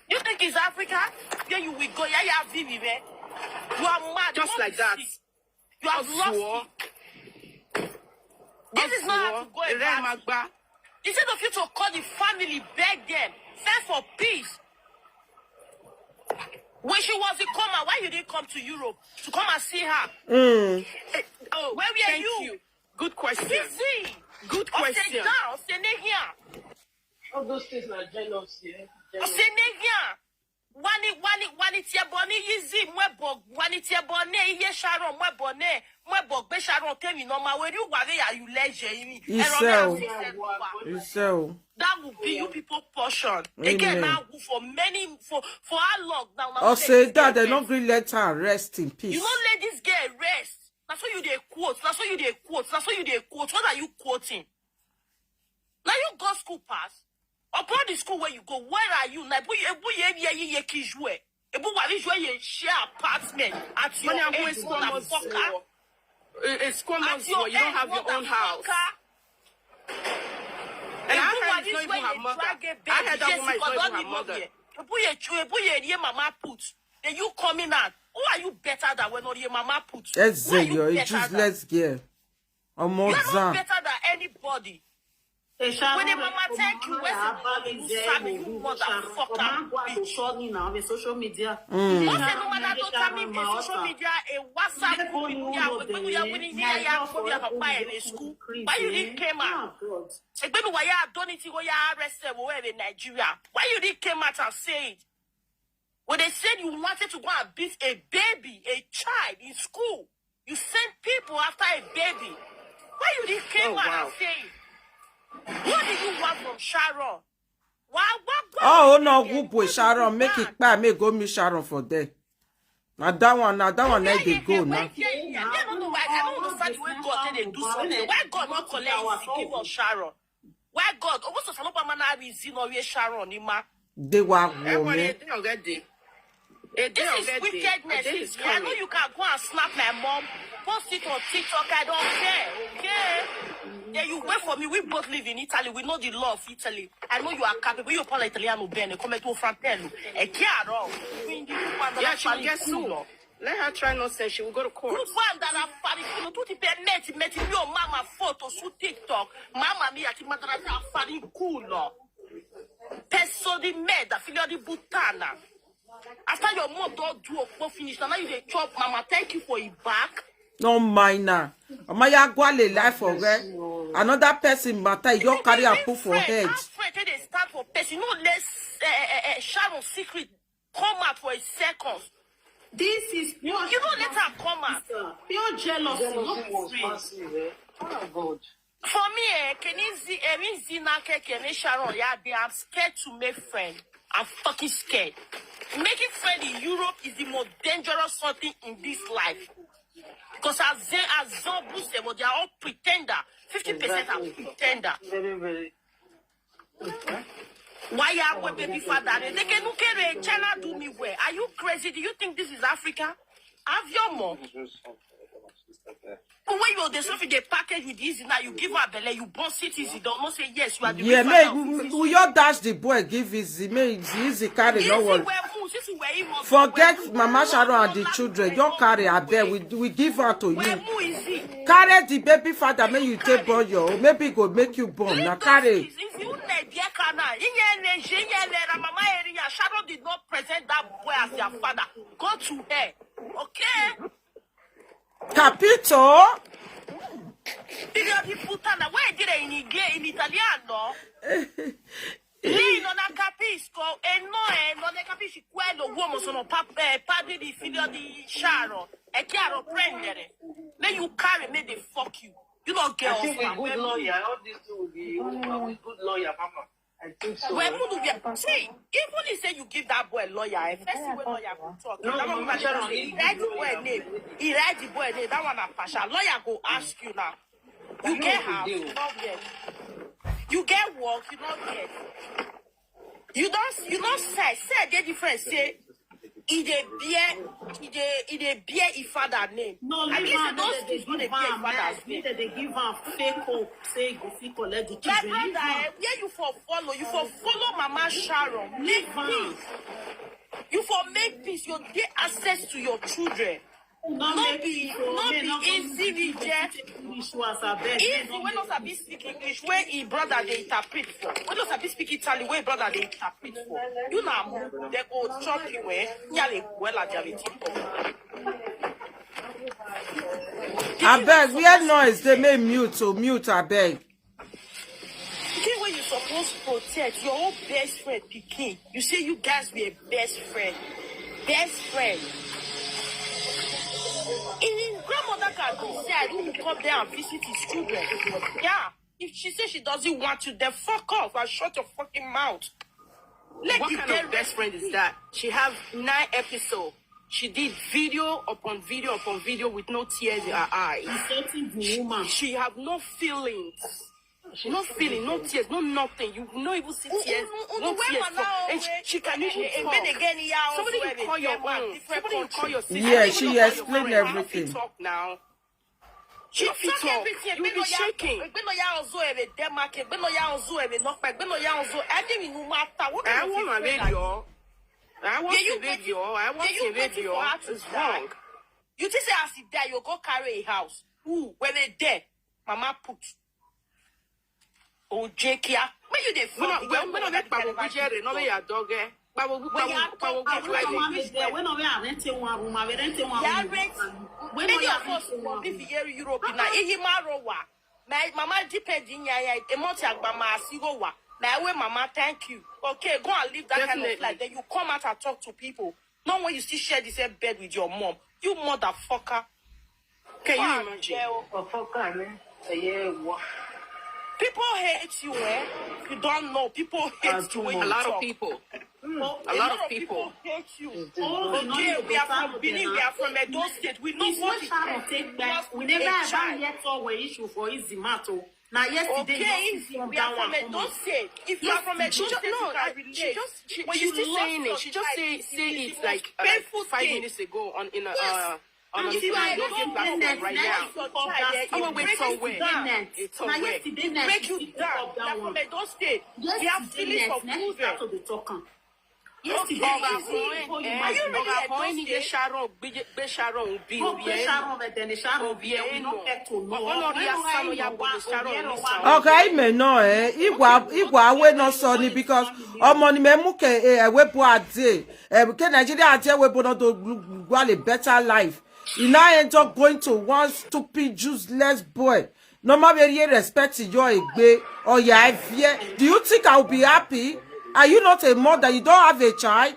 You think it's Africa? Then you will go. Yeah, yeah, vivi, man. You are mad. Just like that. You have lost it. This is not how to go Ere about ma it. gba. Instead of you to call the family, beg them, send for peace. When she was in coma, why you didn't come to Europe to come and see her? Mm. Oh, Where were thank you? you. Good question. Busy. Good Or say question. down, say near here. All those things are jealousy. Eh? Or say near here. Wani wani wani tie boni yizi mwebo wani tie boni iye Sharon mwebo ne mwebo be Sharon temi no ma weri ware ya you leje imi. Iṣẹ́ o. Iṣẹ́ o. That will be you people portion. Amen. Again now for many for for how long now? Now Or say say this that girl they not rest. Really let her rest in peace. You no let this girl rest. That's what you dey quote. That's what you dey quote. That's what you dey quote. What are you quoting? Now you go school pass. Upon the school where you go, where are you? Now, ebu ebu ye ye ye ye kijue. Ebu wari jue ye share apartment at your Money and age, waste squamous motherfucker. A squamous At your You don't age, have your own house. motherfucker. And Ebu her wari is not jue even her ye mother. drag a baby. Her head that Yes, woman is because not don't even her need money. Mother. Ebu ye chu, ebu ye ye mama put. Then you coming out. Who are you better than when your mama put? Who are Eze you yo, a better than? Useless girl. Ọmọ You're not Zan. Better than anybody. When the mama thank you, where's the money? You sabi you motherfucker bitch. Shortly now on social media. What's the number that don't tell me in social media, a WhatsApp group in there, we go ya winning here, ya go ya papa in a school. Why you didn't came out? Oh God. Egbenu why you don't need to go ya arrest them over in Nigeria? Why you didn't came out and say it? When they said you wanted to go and beat a baby, a child in school, you sent people after a baby. Why you didn't came Oh, out wow. And say it? What do you want from Sharon? Why, what, what, Oh what no, you who boy what Sharon, you make want? It back, make go meet Sharon for there. Now that one, now that one, Yeah, now they yeah, go yeah, now. yeah, yeah. I don't know why. I don't understand the way God say they do something. Why God not collect the give of Sharon? Why God? Almost a Saloba man reason or Sharon, Ima. They were Everyone women. Is there already. A day This is already. Wickedness. A day Is is here. I know coming. You can go and snap my mom, post it on TikTok. I don't care, okay? Then you wait for me. We both live in Italy. We know the law of Italy. I know you are capable. You parla italiano bene, come tu fratello. È chiaro? Quindi tu quando Yeah, la she will fai get culo. Sued. Let her try nonsense. She will go to court. Tu quando la fai culo, tu ti permetti, metti mio mamma foto su TikTok. Mamma mia, ti manderà a fare in culo. Pezzo di merda, figlio di puttana. After your mom don't do a finish, now you dey chop mama. Thank you for it back. No mind now. Amaya gwale life for where another person matter you carry and put for head. Friend, they stand for person. No less uh, uh, uh, Sharon secret come out for a second. This is pure You don't let her come out. Pure jealousy. Jealousy Not was friends. Massive, eh? Oh God. For me, eh, can easy, eh, easy na ke, can Sharon, yeah, they are scared to make friend. I'm fucking scared. Making friend in Europe is the most dangerous something in this life. Because as they as zombies, eh, but they are all pretender. Fifty percent are Exactly. Pretender. Very, very. Why you have a baby father? They can look at China do me well. Are you crazy? Do you think this is Africa? Have your mom. But when you the stuff they package with easy now, you give her belly, you born citizen. Don't know say yes, you are the Yeah, real may father of we, Easy. We your dash the boy give easy, may easy carry no Easy worry. Where who, this is where he was. Forget Where Mama who Sharon and don't the laugh children. at Your all. Carry, I bet we we give her to Where you. Who is he? Carry the baby father, may you take born your own. Maybe go make you born. Now carry. If you let dear kana, you let you let mama area. Sharon did not present that boy as their father. Go to her, okay? Capito. Period. He put on the way did in English in Italiano. Lei non la capisco e no è, non ne capisci quello uomo sono pa- eh, padri di figlio di Sharon. È chiaro, prendere. May you carry, may they fuck you. You don't get I think off with good lawyer, all this thing will be over with good lawyer, mama. I think so. Well, Munu, we are- see, even if say you give that boy lawyer, eh, first thing when lawyer go talk, No, that no, one no, man no, he write the boy name. He write the boy name. That one a pasha. Lawyer go ask you now. You get house, you don't get. You get work, you don't get. You don't, you don't say, say the difference. Say, he dey bear, he dey, he dey bear his father name. No, I leave mean, say am. Those Make they kids no give dey bear his am. father's Make name. They give am fake hope. Say go fit collect the My children. Leave brother, am. Eh, where you for follow? You for follow Mama Sharon. Make Leave am. Peace. You for make peace. You get access to your children. No be, no be Easy reject. Easy wey no sabi speak English, wey him brother dey interpret for. Wey no sabi speak Italy, wey brother dey interpret for. You na mo, they go chop you, eh? Nyale, well, I dey think. Abeg, where noise dey, make mute o, mute, abeg. Pikin wey you suppose protect, your own best friend pikin. You say you guys were best friend. Best friend. His grandmother can decide who will come there and visit his children. Yeah. If she says she doesn't want you, then fuck off and shut your fucking mouth. Let What the kind dead of best friend is that? She have nine episodes. She did video upon video upon video with no tears in her eyes. Insulting the woman. She have no feelings. No feeling, no tears, no nothing. You no even see tears, no tears. And she, she can even talk. Somebody you call your own. Somebody you call your sister. Yeah, she explained everything. Talk now. She You fit talk talk. Everything. You be shaking. Gbeno ya ozo ebe Denmark. Gbeno ya ozo ebe Nokpe. Gbeno ya ozo. Everything no matter. What I kind of want my friend are you? radio. I want Yeah, you the radio. waiting- I want yeah, you the waiting radio. for her to It's die. Wrong. You think say as he die, you go carry a house? Who? When they there, Mama put. Oh, Jekia. When you dey When I fuck, when when I make Babu Bujere, no me ya dog eh. Babu Babu Babu Bujere. When I rent one room, I rent one Yeah, room. rent. When Many I of us rent will one be room. here Europe na. Ihi ma rowa. My mama depend in ya ya. Emoti agba ma asigo wa. My way mama, thank you. Okay, go and live that kind of Definitely. Life. Then you come out and talk to people. Not when you still share the same bed with your mom. You motherfucker. Can Fuck, you imagine? girl. Ọfọkànmí ẹyẹ ẹwọ. People hate you, eh? You don't know. People hate you when A you lot talk. Of people. Oh, A lot of people. Hate you. Oh, Okay, we are from Benin. We are from Edo State. We know It's what not it trying is. to take We back. Lost We a never ever child. Yet saw where issue for easy matter. Now yesterday, Okay, you easy. come We are down from and come Edo up. State. If you are Yes, from Edo she State, just- you No, can I- relate. she just she, When she's you still lost saying your it. She just child, say it's say the it most like like painful five thing. Minutes ago on in a Yes. uh, on And a if you are on a Edo platform State, right you now. lost your child, eh, Oh, it wait, breaks so you where? down. It's so Now where? Yesterday It night, breaks you you pick down. up You that are from one. Edo State. You have Yesterday feelings night, of now you children. start to dey talk am. Yesterday, Ọ̀gá you see, ọkùnrin for you, ẹ̀ are you really ọ̀gá Edo ọkùnrin ní gbé State? Sharon gbé gbé Sharon bí Go orí pay ẹ̀ Sharon, but then the Sharon Obi ẹ̀ nù. Ọkọ Ọkọ náà rí asánú ya bọ̀ ní Sharon ní sàn. Okay, ime no eh. Igwa igwa awe no so ni because ọmọ ni me muke eh we bo ade. Eh, ke Nigeria ade we bo no do gwa a better life. You now end up going to one stupid useless boy. No matter where you respect your egbe or your fear. Do you think I will be happy? Are you not a mother? You don't have a child?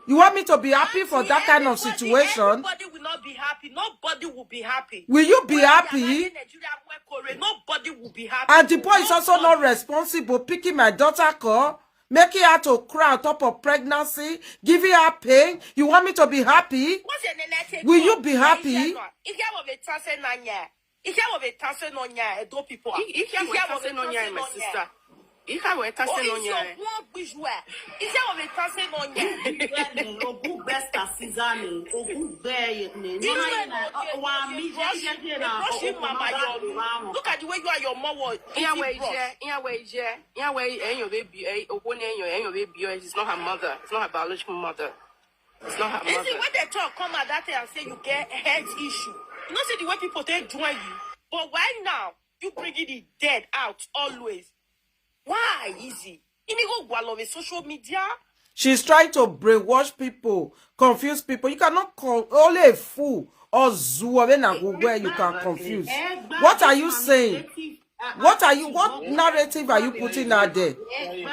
You want me to be happy for that kind of Everybody- situation? Everybody will not be happy. Nobody will be happy. Will you be When we are happy? in Nigeria, where Kore, nobody will be happy. And the boy is also not Nobody. Responsible, picking my daughter call, making her to cry on top of pregnancy, giving her pain. You want me to be happy? What's your name? Let's say Will God. you be happy? If you have a chance, eh, nanya. If you have a chance, eh, nanya. Edo people. Ike wee tasị n'ọnya ya, my sister. Ike wee tasị n'ọnya ya. If you have a chance, eh, nanya. Ogugbe Sasizani, Ogugbe ni. Look at the way you are your mom. Ihe wee ije, ihe wee ije, ihe wee enyo baby, eh, okwu na enyo, enyo baby, eh, it's not her mother. It's not her biological mother. It's not her You mother. See, when they talk, come out that day and say you get health issue. You know, see the way people take join you. But why now? You bringing the dead out always. Why is it? You need go go all over social media. She's trying to brainwash people, confuse people. You cannot call only a fool or zuwa when I go where you can confuse. What are you saying? What are you? What narrative are you putting out there? Wait,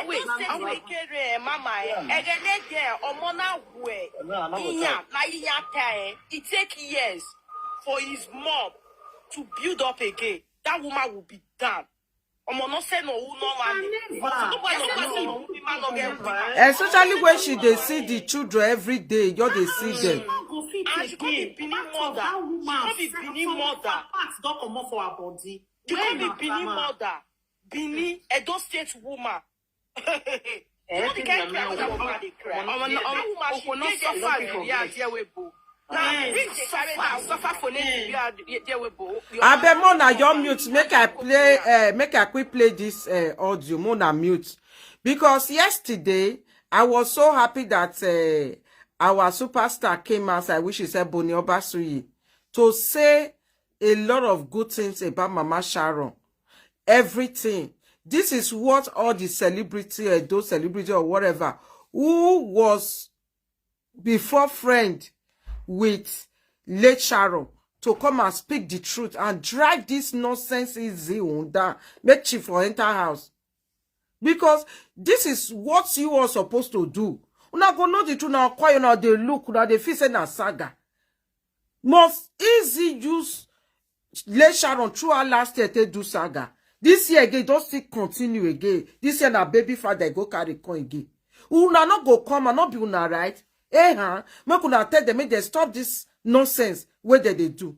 wait, wait, mama, eh, egene girl, omo na we. Iya, na iya ta, eh. It take years for his mom to build up again. That woman will be down. Omo no say no who no man. Nobody no say no who man no get woman. Especially when she dey see the children every day, you dey see them. And she come be Benin mother. She come be Benin mother. Parts don comot for her body. She come be Benin mother. Benin, Edo State woman. You know the kind cry wey that woman dey cry. Ọmọ That náà woman, ọkọ náà she dey suffer there. Nigeria there we bo. Na big dey carry that Suffer for Nigeria there we bo. Abeg, Mona, your mute. Make I play. Uh, make I quick play this uh, audio. Mona mute, because yesterday I was so happy that uh, our superstar came outside, which is Ebony Obasuyi, to say a lot of good things about Mama Sharon. Everything. This is what all the celebrity, Edo celebrity or whatever, who was before friend with late Sharon, to come and speak the truth and drive this nonsense easy on down. Make chief for enter house. Because this is what you are supposed to do. Una go know the truth now. Quiet now, they look now, they feel say na saga. Must easy use late Sharon throughout last year take do saga. This year again, don't still continue again. This year na baby father go carry come again. Una no go come and not be una right. Eh, huh? Make una tell them, make they stop this nonsense wey they dey do.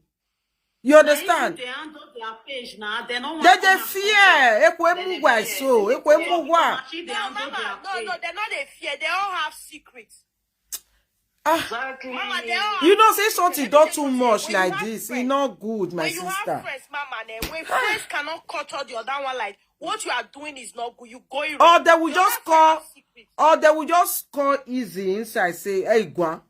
You understand? They handle their page now. They no They dey fear. Ekwe mugwa so. Ekwe mugwa. They handle their No, no, page. They're not a fear. They all have secrets. Ah, Exactly. Mama, they all you know, say something Let me don't tell too you much something. When like you have this. It friends- not good, my When you have sister. Friends, Mama, eh, when friends cannot cut out the other one, like, what you are doing is not good. You go in Or wrong. They will You just have call. Secrets. Or they will just call easy inside, say, "Hey, Gwan.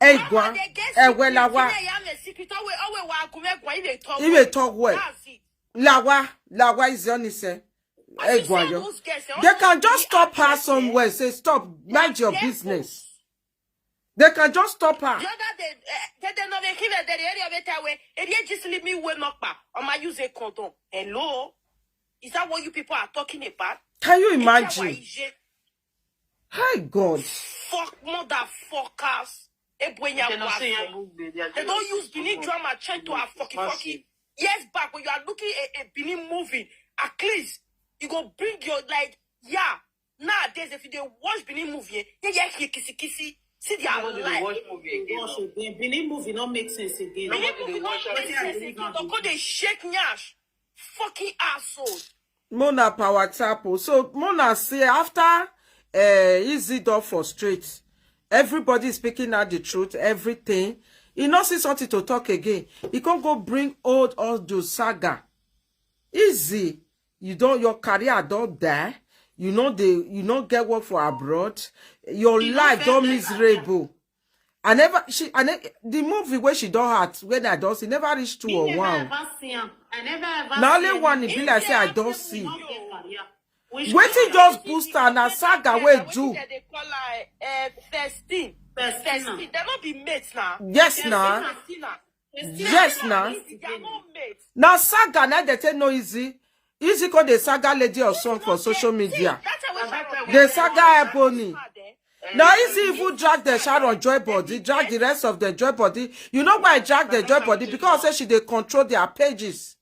Hey, Mama, Gwan. they get Hey, secrets. Welawa." If they have a secret, always, always, wa gume gwa, if they talk. If they talk well. That's it. Lawa. Lawa is the only say. Hey, You see Gwan. those girls, eh, They all can the just stop her actresses, somewhere. Say, "Stop. they are Mind your devils. Business." They can just stop her. The other day, eh, they, they know they give it, they area better way. If you just leave me, we knock back. Am I use a condom? Hello? Is that what you people are talking about? Can you Echa imagine? Waije, Hi, God. Fuck motherfuckers. Ebwenya They don't say Wazo. Yagugbe, they are They just don't use Benin people. drama chain to a fucky Massive. fucky. Years back, when you are looking at a Benin movie, at least you go bring your, like, yeah. Nowadays, if you dey watch Benin movie, eh, yeah, yeah, kisi kisi. See their Nobody dey life. Watch movie again. Watch No. again. Benin movie no make sense again. Nobody Benin dey movie no watch make am. sense again. They go dey shake nyash. Fucking asshole. Mona Power Tap. Oh. So Mona say after uh, Isidore for straight, everybody is speaking out the truth, everything. He not see something to talk again. He can't go bring old audio saga. Easy. You don't, your career don't die. You know they, you don't get work for abroad. Your You life don't don't get miserable. I never, she, I ne- the movie where she don't had when I don't see never reached two Me or never one. Ever see am. I never ever. Now See only any- one it be like say I If don't they see. have Not the career. Which Wetin career? Just boost her na saga wey Wetin do. They dey call her uh, Festin. Festina. Festin. They no be mates now. Yes, na. Festina. Festina. Yes, na. They are not mates. Now saga na they take no easy. Easy call the saga lady or song for social media. The saga Ebony. Now easy even drag the Sharon joy body, drag the rest of the joy body. You know why I drag the joy body? Because say she dey control their pages.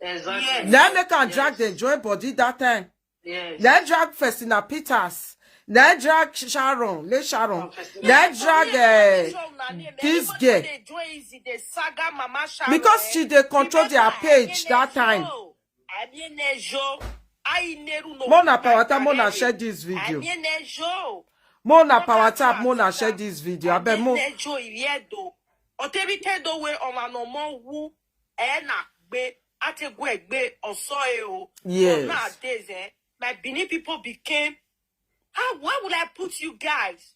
Exactly. Now make her drag the joy body that time. Yes. Now drag Festina Peters. Now drag Sharon, Le Sharon. Now drag uh, this girl. Because she dey control their page that time. Mona Power Tap, Mona share this video. Mona Power Tap, Mona share this video. I bet Mo. Otebitedo we on an omo wu ena gbe ategwe gbe oso e o. Yes. But nowadays, eh, my Benin people became. How, where will I put you guys?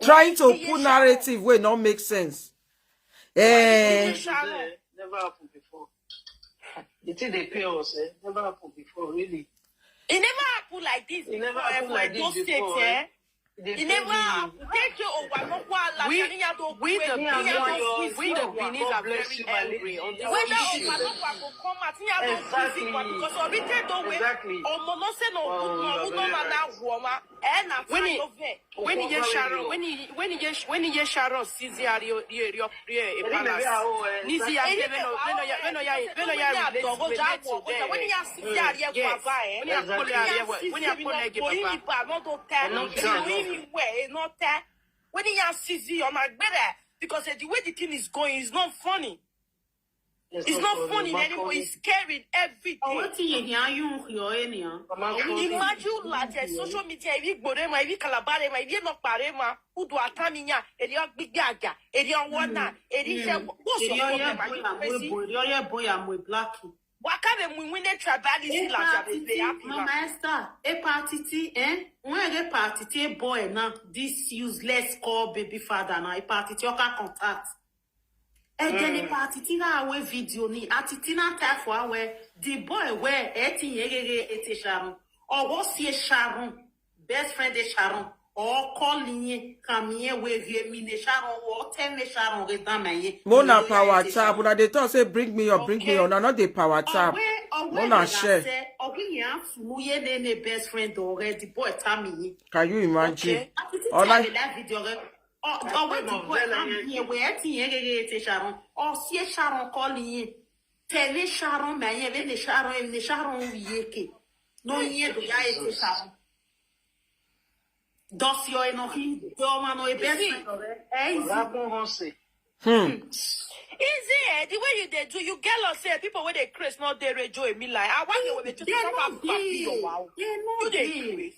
Trying to put narrative wey no make sense. Eh, Never happen before. The thing they pay us, eh? Never happen before, really. It never happened like this. It never before, eh, happened for like Edo this State, before, eh? eh? They It pay never me. happened. Thank you, Owa Nokwa Lati, We- and Yado we Kwe, the and Benin, Yado we the Kwe. Benin are God bless very you, my angry lady. On this Whether issue. Owa Nokwa go come out, Yado Exactly. Kwe, because Orite Dowe, Exactly. Omo no say no, Oh, no, you are no, very no, right. na Roma, eh, na When he- Tanobe. When he get Okwagwa Sharon, Radio. When he when he get when he get Sharon, Caesar Rio Rio Rio Rio Any Palace. baby, oh, eh, Nisi ya exactly. When no when no ya when no ya when no ya relate relate to them. When he has Caesar, Yes. Papa, eh? When he have Exactly. Kola Area, when he have Kola Area, when he have Kola Area, But no Exactly. time. He no way, he no time. When he has Caesar, on my brother, because eh, the way the thing is going, it's not funny. It's not funny anymore. It's scary every Oh, day. wetin you hear you hear anyhow? Mama, funny. Imagine like eh, social media, if you gbore ma, if you kalabare ma, if you no kpare ma, who do ataminya, if you big gaga, if you wanna, if you say, what's your Eri problem? oye Are boy you amwe crazy? boy, eri oye boy amwe black. Waka dey win win dey tribalism like you dey happy now. Mama Esther, hepatitis, eh? When hepatitis boy now, this useless call baby father now, hepatitis oka contact. And then hepatitis na away video ni, atitina type for away, the boy where eighteen yegege eighty Sharon, or what's here Sharon, best friend is Sharon, or call in, come here, where here, me, Sharon, or tell me Sharon, get down my ye. Mona power tap, una dey talk say bring me up, bring me up. Una no dey power tap. Mona share. Ogi yan funu ye ne ne best friend already, boy tell me. Can you imagine? Atitina like that video. Ọwọ́ ti bọ́ ẹ̀ láàmì yẹn wẹ̀ ẹ́ ti yẹn gẹ́gẹ́ ẹ̀ ti Sharon. Ọ̀sí ẹ̀ Sharon kọ́ nìyẹn. Tẹ̀lé Sharon mẹ́ yẹn lé ní Sharon ẹ̀ ní Sharon yìí èké. Ló yẹn tó yá ẹ̀ ti Sharon. Dọ̀sí ọ̀ ẹ̀ nọ kí dọ́ọ̀mà nọ ẹ̀ bẹ́ẹ̀ sọ̀rọ̀ ẹ̀ ẹ̀ ẹ̀ Ragbon Hanse. Hmm. Easy, eh? The way you dey do, you get lost here. People wey dey craze, not dey radio, emi lie. I want you to They talk no about back to your dey. wow. They no You dey dey. craze.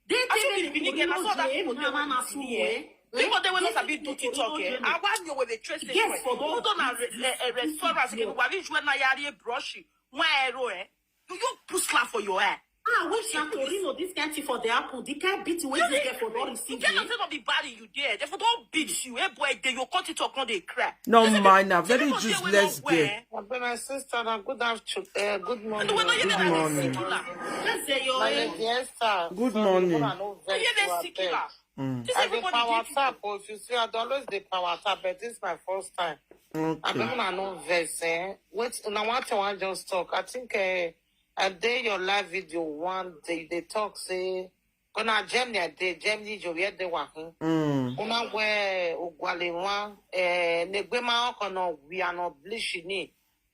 They I should dey be the beginning. I saw that people dey wey dey see here. People dey wey no sabi do TikTok here. I want you wey dey trace this Yes, way. for Who those don na re- eh, eh, restaurant ke wa bi ju na yari brush. Why ero eh? Do you put slap for your eye? Ah, which na Torino this kind thing for the apple? The kind beat wey this girl for don You receive. get nothing to be bad in you there. Therefore don't beat you. Eh boy, dey your country talk no dey cry. No This is mind, na people very go dey wey useless no girl. wear. Abeg, my sister, na good afternoon. Uh, good morning. Anyway, no, you Good dey morning. secular. Let's say your My eh, dear sir, Good sorry, morning. una no No, vex you dey for secular. abeg. Mm. This I dey everybody power dey tap o. If you see, I dey always dey power tap, but this is my first time. Okay. Abeg, una no vex, eh? Wait, una one thing I wan just talk. I think uh, I dey your live video one day. They talk say, gonna Germany, I dey Germany, you where they working. Mm. Una where Ugwale one, eh, Negbema Okono, we are not bleaching.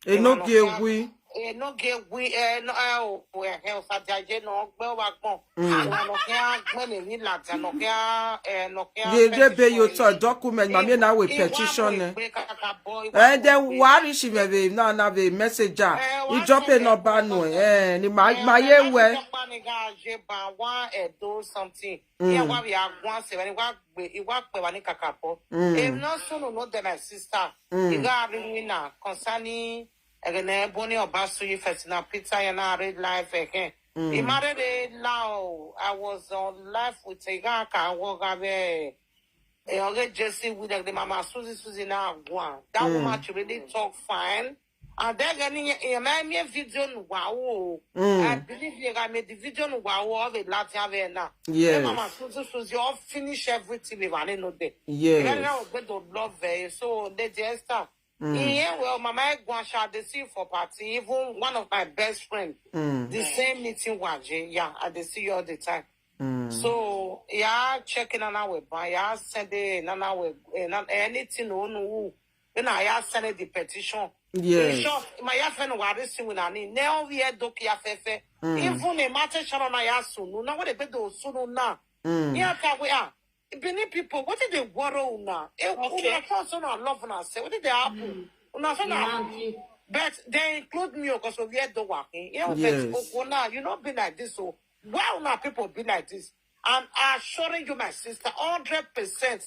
Enoge we. Enoge we, eh, no, eh, oh, eh, eh, Osajaje, no, Gbe Wagbon. Àwọn ọ̀nà kí á gbọ́n lè ní làjà, ọ̀nà kí á, eh, ọ̀nà kí á Ye de fẹ́ be yo fi to document ma me na we Ìwà petition mọ̀ eh. ìgbé kàkà bọ́, ìwà Eh, mọ̀ then ìgbé. wari she me be na na be messenger. Eh, wá He drop sọ a pé number no. ọ̀sẹ̀. Eh, ni my Eh, my wá ye sọ we. pé ọ̀pá ni ká ṣe bá wá ẹ̀dọ́ something. Ìyẹn wá bí agbọ́n ṣe wá ní wá gbé, ìwà pẹ̀ wá ní kàkà bọ́. Mm. Èmi náà sọ̀rọ̀ ló dẹ̀ my sister. Mm. Ìgbà àríwí náà, concerning, ẹ̀gẹ̀nẹ̀ Boni Obasuyi Fesina Peter yẹn náà rí live ẹ̀kẹ́. Mm. Ìmárèrè la o, I was on live with Ìgá Àkàwọ̀ Gabẹ́. Ẹ̀yọ́gẹ́ Jesse with the mama Susie Susie náà wà. That Mm. woman she really talk fine. And then gani yẹn mẹ́ mi video nù wá o. Mm. I believe yẹn ká mi di video nù wá o of a Latin Avena. Yes. Then mama Susie Susie all finish everything we wà nínú dẹ̀. Yes. Ìrẹ́lẹ̀ náà ò gbẹ́dọ̀ love ẹ̀. So Lady Esther. Mm. Yeah, well, mama Egwasha, they see for party. Even one of my best friend, Mm. the same meeting waje. Yeah, I dey see you all the time. Mm. So yeah, checking on our ban, yeah, send it, on our eh, na- anything no no. Then I send it the petition. In Yes. short, my friend was receiving an in now we had doki afefe. Even a matter sharon I asked no, now what they do soon now. Mm. Yeah, we are. Benin people, what did they worry now? Eh, Okay. Una so na love una say, what did they happen? Una so na, Imagine. But they include me because of where the working. Yeah, Yes. But Okona, you not be like this. So why una people be like this? I'm assuring you, my sister, hundred percent.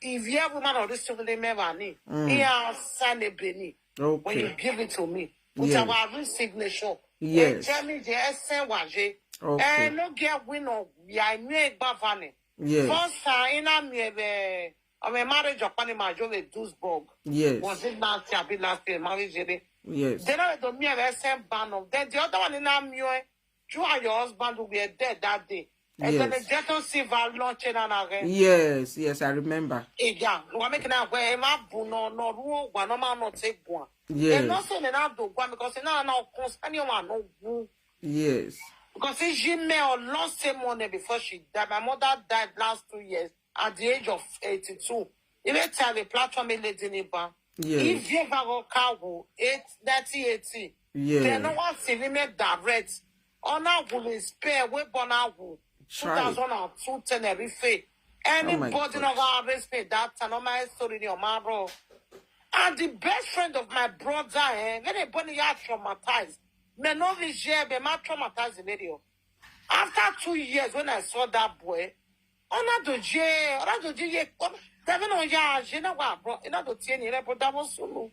If you have woman or this single member, ni, Mm. he has signed a Benin when you Okay. give it to me with Yes. our wrist signature. Yes. Eh, tell me the essence was it. Okay. Eh, no get win or we are new bavane. Yes. First time in a me be, I'm a marriage of Panama Joe Duisburg. Yes. Was it last year? Be last year, marriage year. Yes. Then I don't me a same ban of. Then the other one in a me, you and your husband will be dead that day. And then the Yes. Jeton Silva launching an again. Yes, yes, I remember. Yeah, we make now where Emma Buno no ruo one no man no take one. Yes. And not saying that do one because now now concerning one no who. Yes. Because if she may or lost some money before she died. My mother died last two years at the age of eighty-two. If they tell the platform a lady in Iba, Yes. If you ever go car eight thirty eighty, Yes. Then no one see me direct. On our will spare we born our will. Try. Two thousand and two Tenerife. Anybody God. No go arrest me that time. No my story in your man, bro. And the best friend of my brother, eh, when they born, he had traumatized. Me no be share, be my traumatized video. After two years, when I saw that boy, ona doje, ona doje ye, tẹ̀mí náà yá ṣe náà wà bro, iná tó tiẹ̀ nìyẹn bro, that was solo.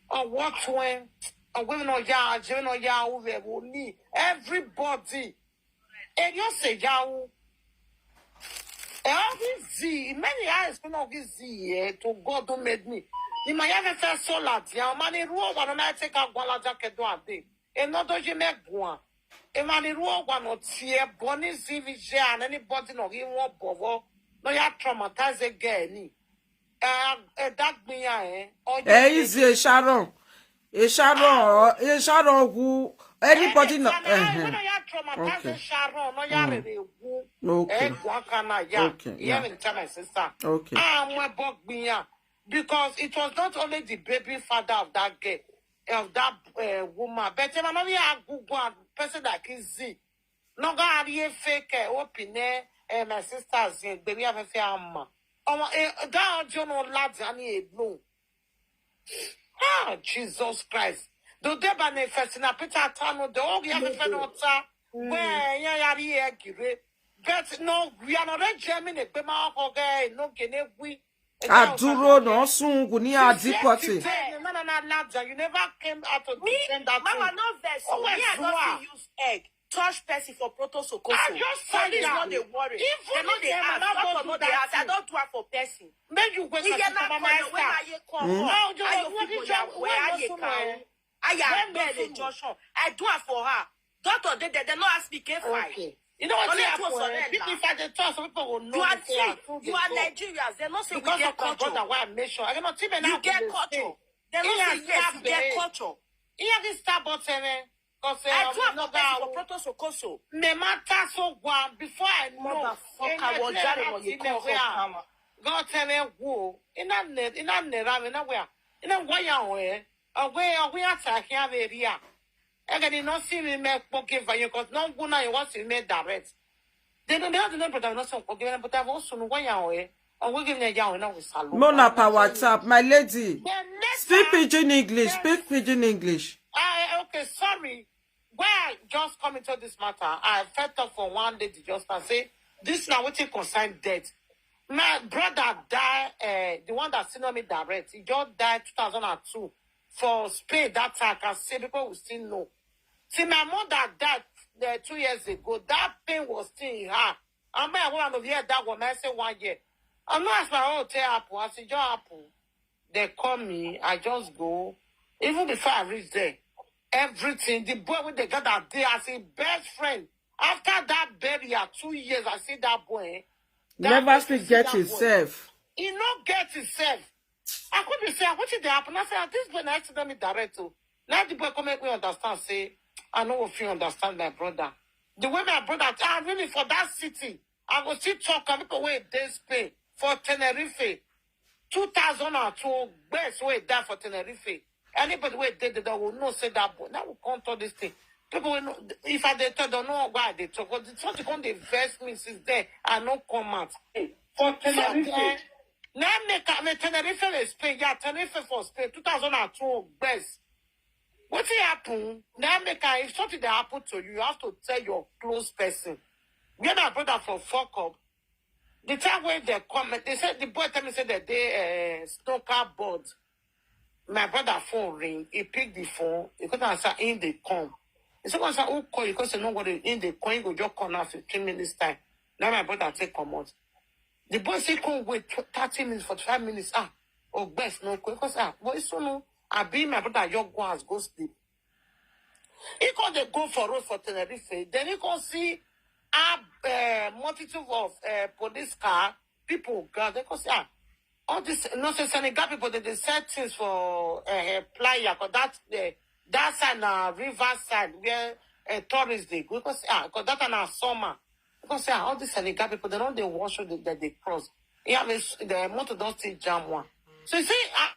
Or what when? Ogwe no ya, je no ya, uwe wo ni. Everybody. And you say ya. E ogi zi, many eyes kun ogi zi e to God who made me. Ni ma ya fe fe so la dia, ma ni ruo wa no na take agwa la ja ke do ade. E no do je me gwa. E ma ni ruo wa no tie boni zi vi je and anybody no gi won bovo. No ya traumatize again ni. Eh, eh, that me ya eh. Eh, easy, eh, Sharon. Eh, Sharon, eh, Sharon, who anybody no. Eh, when I traumatize okay. Sharon, no ya re wu. Okay. Eh, gwa kana ya. Okay. Yeah, yeah. Me tell my sister. Okay. Ah, my bog me ya. Because it was not only the baby father of that girl, of that uh, woman, but even another Google person like Izzy. No go ari fake eh, open eh, eh, my sisters in baby have a ama. Oh, eh, that audio no lad ani alone. Ah, Jesus Christ. Do they manifest in a Peter Tano, the old young fellow. Where ya yari egire. But no, we are not a German, a Bema, okay, no, can we. Aduro no sun kuni adipoti. You never came out to defend that. Mama, no vex. Me, I don't use egg. Touch person for protosokoso. Police no dey worry. Dem no dey ask. Doctor no dey ask. I don do am for person. Make you go to my sister. How you fit go your way? How you come? Aya, bẹ́ẹ̀ ni Joshua. I do am for her. Doctor dey there. Dem no ask me. K five. Okay. You know what happen? People, if I dey talk, some people will know. You are Nigerians. They know say we get culture. Why I make sure? I cannot tell you. You get culture. They know say yes, you get culture. He have this start button. Because I do am for person for protosokoso. Me matter so one before I know. Motherfucker, what jare mo you call for power? God tell me wo. Ina ne, ina ne ra me na where? Ina why ya we? Away, away attack here area. Again, you not see me make poke for you because no go now you want to me direct. They don't have the number that not so okay, but I've also no why ya we. And we give me a young now with salute. No, na power tap, my lady. Speak pidgin English. Speak pidgin English. I okay, sorry. Where I just come into this matter, I felt up for one lady just and say, this now what you concern death. My brother died, uh, the one that seen me direct. He just died two thousand and two for Spain. That time I can say people will still know. See, my mother died uh, two years ago. That pain was still in her. And my one of here that one, I say one year. I'm not as my own tell happen. I see your happen. They call me. I just go. Even before I reach there, everything. The boy with the girl that day as a best friend. After that burial, two years, I see that boy. Never still get himself. He not get himself. I could be saying, what did they happen? I said, this boy nice to me direct. Now the boy come make me understand. Say, I know if you understand my brother. The way my brother, I really for that city. I go still talk. I go wait this pay for Tenerife. Two thousand and two best way that for Tenerife. Anybody where they they will not say that boy. Now we can't talk this thing. People will know, if I they tell don't know why they talk, but the something come they verse me since then. I no comment. For Tenerife. Now make a Tenerife Spain. Yeah, Tenerife for Spain. Two thousand and two best. What happen? Now make a, if something that happen to you, you have to tell your close person. Me and my brother for fuck up. The time when they come, they said the boy tell me said that they uh, snooker board. My brother phone ring. He picked the phone. He couldn't answer. In they come. He said, "What's who call you?" Because no what in they come. He go just come now fifteen minutes time. Now my brother take come out. The boy say come wait thirty minutes, forty-five minutes. Ah, oh best no because ah, boy so no. I be my brother your go as go sleep. He come dey go for road for Tenerife. Then he come see a uh, multitude of uh, police car, people, guard. They come say, ah, all this nonsense Senegal people, they, they sell things for uh, uh, playa, because that uh, that side na river side where uh, tourists they go. Because ah, because that na summer. Because ah, all these Senegal people, they don't they wash that they, they cross. Yeah, the motor don't still jam one. So you see, ah,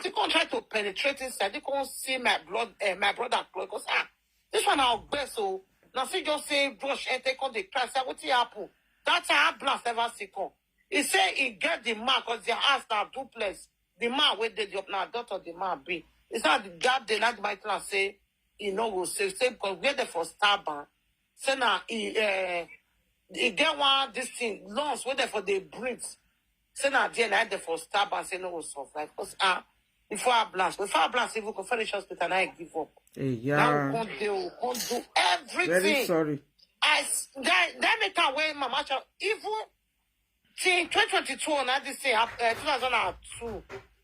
they can't try to penetrate inside. They can't see my blood, uh, my brother blood. Because ah, this one our best. So now see just say brush and take on the crash. Say what happen? That time blast never see come. He say he get the man because their house na duplex. The man wey dey the up na daughter the man be. He say that day na the man tell am say he no go save, say because where they for Starban. Say na he uh, he get one this thing lungs wey they for dey breathe. Say na there na they for Starban say no go survive. Cause ah Before I blast, before I blast, even go finish hospital, and I give up. Now we Yeah. can't do, we can't do Very everything. Sorry. I s- that that make a way, Mama Sharon. Even till twenty twenty-two, and this thing hap- uh, two thousand two.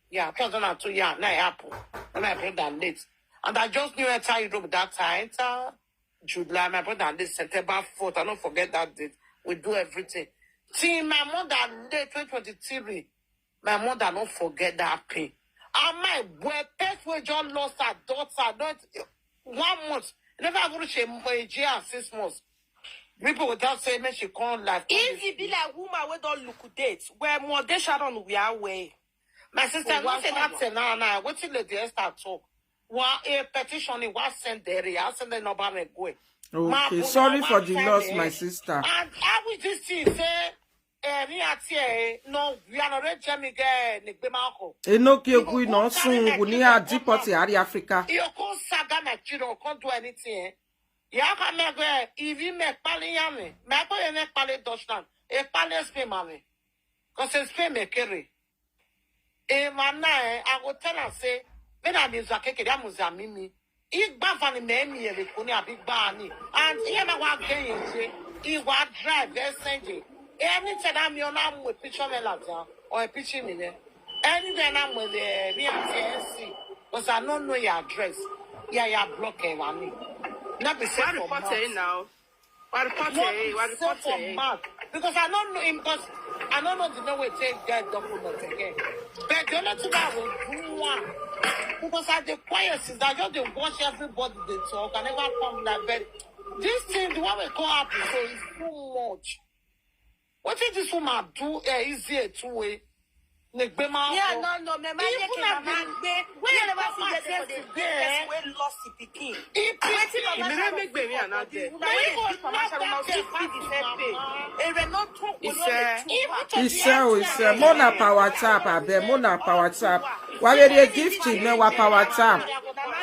Yeah, two thousand two. Yeah, now it happened. When my brother late, and I just knew enter Europe that time. Enter July, my brother late September fourth. I don't forget that date. We do everything. Till my mother late twenty twenty-three. My mother don't forget that pain. And my boy, person wey just lost her daughter, not one month. Never even reach a, a year and six months. People will just say, "Man, she can't life." If e be like woman wey don liquidate, well, more dey Sharon we are way. My sister, not say nothing now. Now, what till the Esther talk? Well, a petition, he was sent there. I send the number and go. Okay, sorry for the loss, my sister. And how is this thing say? Eh, me at here, no, we are not ready. Me get Nigbemako. Enoki Egui no soon, we need a deport to Africa. You can't saga my children, can't do anything. Eh? You can't make, eh, if you make Pali Yami, make Pali, make Pali Dutchland, a Pali Spain, mommy. Because it's Spain, me carry. Eh, man, eh, I will tell her, say, when I mean Zakeke, that was a mimi. Igba vani me mi ere kuni abi gba ni. And here na wa gen ye. He wa drive, eh, send ye. Anytime I'm your name with picture me like that, or a picture me there. Anywhere I'm with the me at T N C. Because I don't know your address. Yeah, yeah, block eh, wani. Not be safe Why for report months. It now? Why report Not It? be Why safe report for It? months. Because I don't know him, because I don't know the no way take get document again. But the only thing I will do one, because I the quiet is I just dey watch everybody they talk. I never come like, but this thing, the one we call happen, so it's too much. What if this woman do, eh, easy a two way? Negbema. Yeah, no, no, me man, Even you at can man the- be. When You never the see this for the person big there, person wey lost the pikin. If Wetin people Mama not Sharon there, fit for people Mama Sharon not must fit there, feel the same pain. Mama. Ere no talk, we He no said- dey too Even much. to He the said, he extent said, that Mona power tap, I bet Mona power tap. Why they dey gift him? Me wa power tap. Mama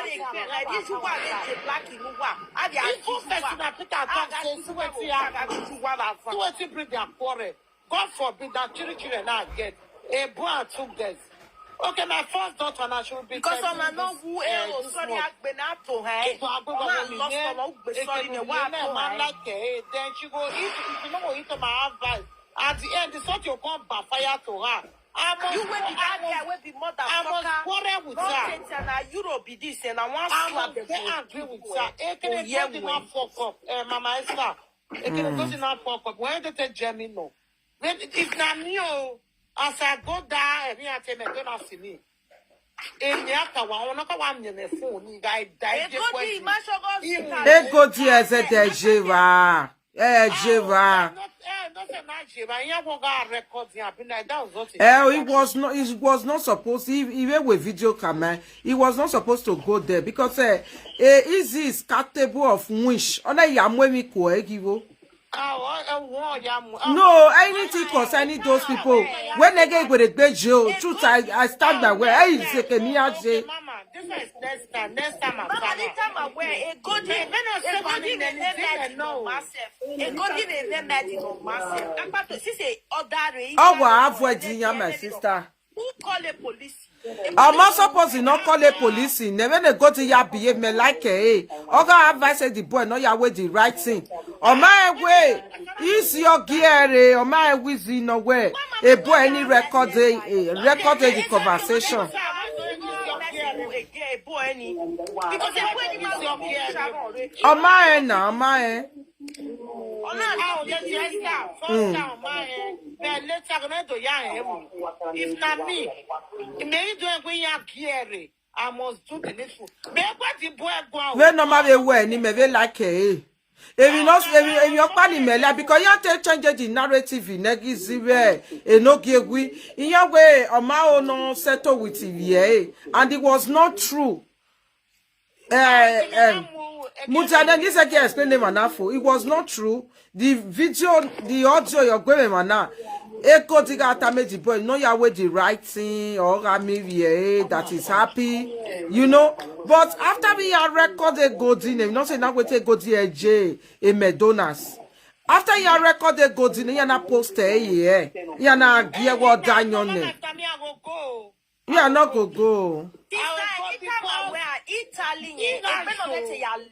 dey cry like this one wey dey black in Uwa. How dey If accuse person Uwa? na Peter talk say, see wetin happen. See wetin bring their quarrel. God forbid that children children now get a boy and two girls. Okay, my first daughter now she will be Because thirteen ọmọ náà this, wú eh, ẹ̀rọ this sọ́rí month. àgbẹ̀ náà tó hàn ẹ́. Ètò àgbéwọ̀ Máa mi lọ yẹn, sọ̀rọ̀ ó gbé sọ́rí ètò ni mi wà á yẹn náà tó máa hàn ẹ́. láìkẹ́ ẹ̀. Then she go eat, if you no go eat my advice. At the end, the sort you come backfire to her. I must, You wey be that I must, guy wey be I must motherfucker. quarrel with Don't her. Take na Europe be this and I wan I slap must the get fool. Angry with her. Ekene Yeah, person now fuck up. Eh, Mama Esther. Ekene person now fuck up. When they take Jeremy no. When, if na me, oh, as I go down, eh, me I take me, don't ask me. Èmi àtàwọn àwọn ọ̀nà kan wà mí ẹ̀mẹ̀ fún òní ìgbà ìdá Ego ìdí pọ̀ di jù. imashogo Ìmọ̀ sika. Ego di eze de jeva. Eh, jeva. Ẹ ẹ dọ́sẹ̀ náà ṣe bá yẹn wọ́n gá rẹ́kọ̀dì àbí náà that was not a Eh, he distraction. was not. He was not supposed. He, he made a video camera. He was not supposed to go there because eh, eh, Izzy is capable of wish. Ona ya mwe mi ko egivo. Ah, ọ- ẹ wọ́n ọ̀ya mu. Ah, No, anything concerning those people. When they get with a big jail, truth, I, I stand by where. Hey, it's a okay, Kenya. Mama, this one is next time. Next time, I'm Mama, coming. This time I wear a golden, Me no say a golden money, name anything, like no. Mama sef. A golden name like Mama sef. Akpato, she say other. Oh, well, avoid ya, my sister. Who call a police? I'm not supposed to not call a police. Never they go to your behavior like eh. Oga advise say the boy no ya with the right thing. Oh my way, is your gear eh? Oh my way, is in no way. A boy any record eh, eh, record eh, the conversation. Because a boy any man It's your gear. Oh my eh, na, oh my eh. Ah, oh, yes, yes, sir. First time, my, eh, but later, I'm gonna do ya, eh, if not me, me do a green ya gear, eh, I must do the needful. Me what the boy go out. When no matter where, ni me ve like eh. If you not, if you, if you pan in me like because you take change the narrative in negative way, e no give we. In your way, oh my own no settle with you eh, and it was not true. Eh, um, Mutana, this again explain them enough. It was not true. The video, the audio you're going on now. Eko tiga ata meji boy, no ya with the right thing or a movie eh, that is happy, you know. But after we are record a good thing, you know say now we take good thing eh, J a McDonald's. After you are record a good thing, you na post eh, yeah, you na give what down your name. After me, I go go. Me, I no go go. Sister, Italy, where Italy, eh, egbe no get ya le,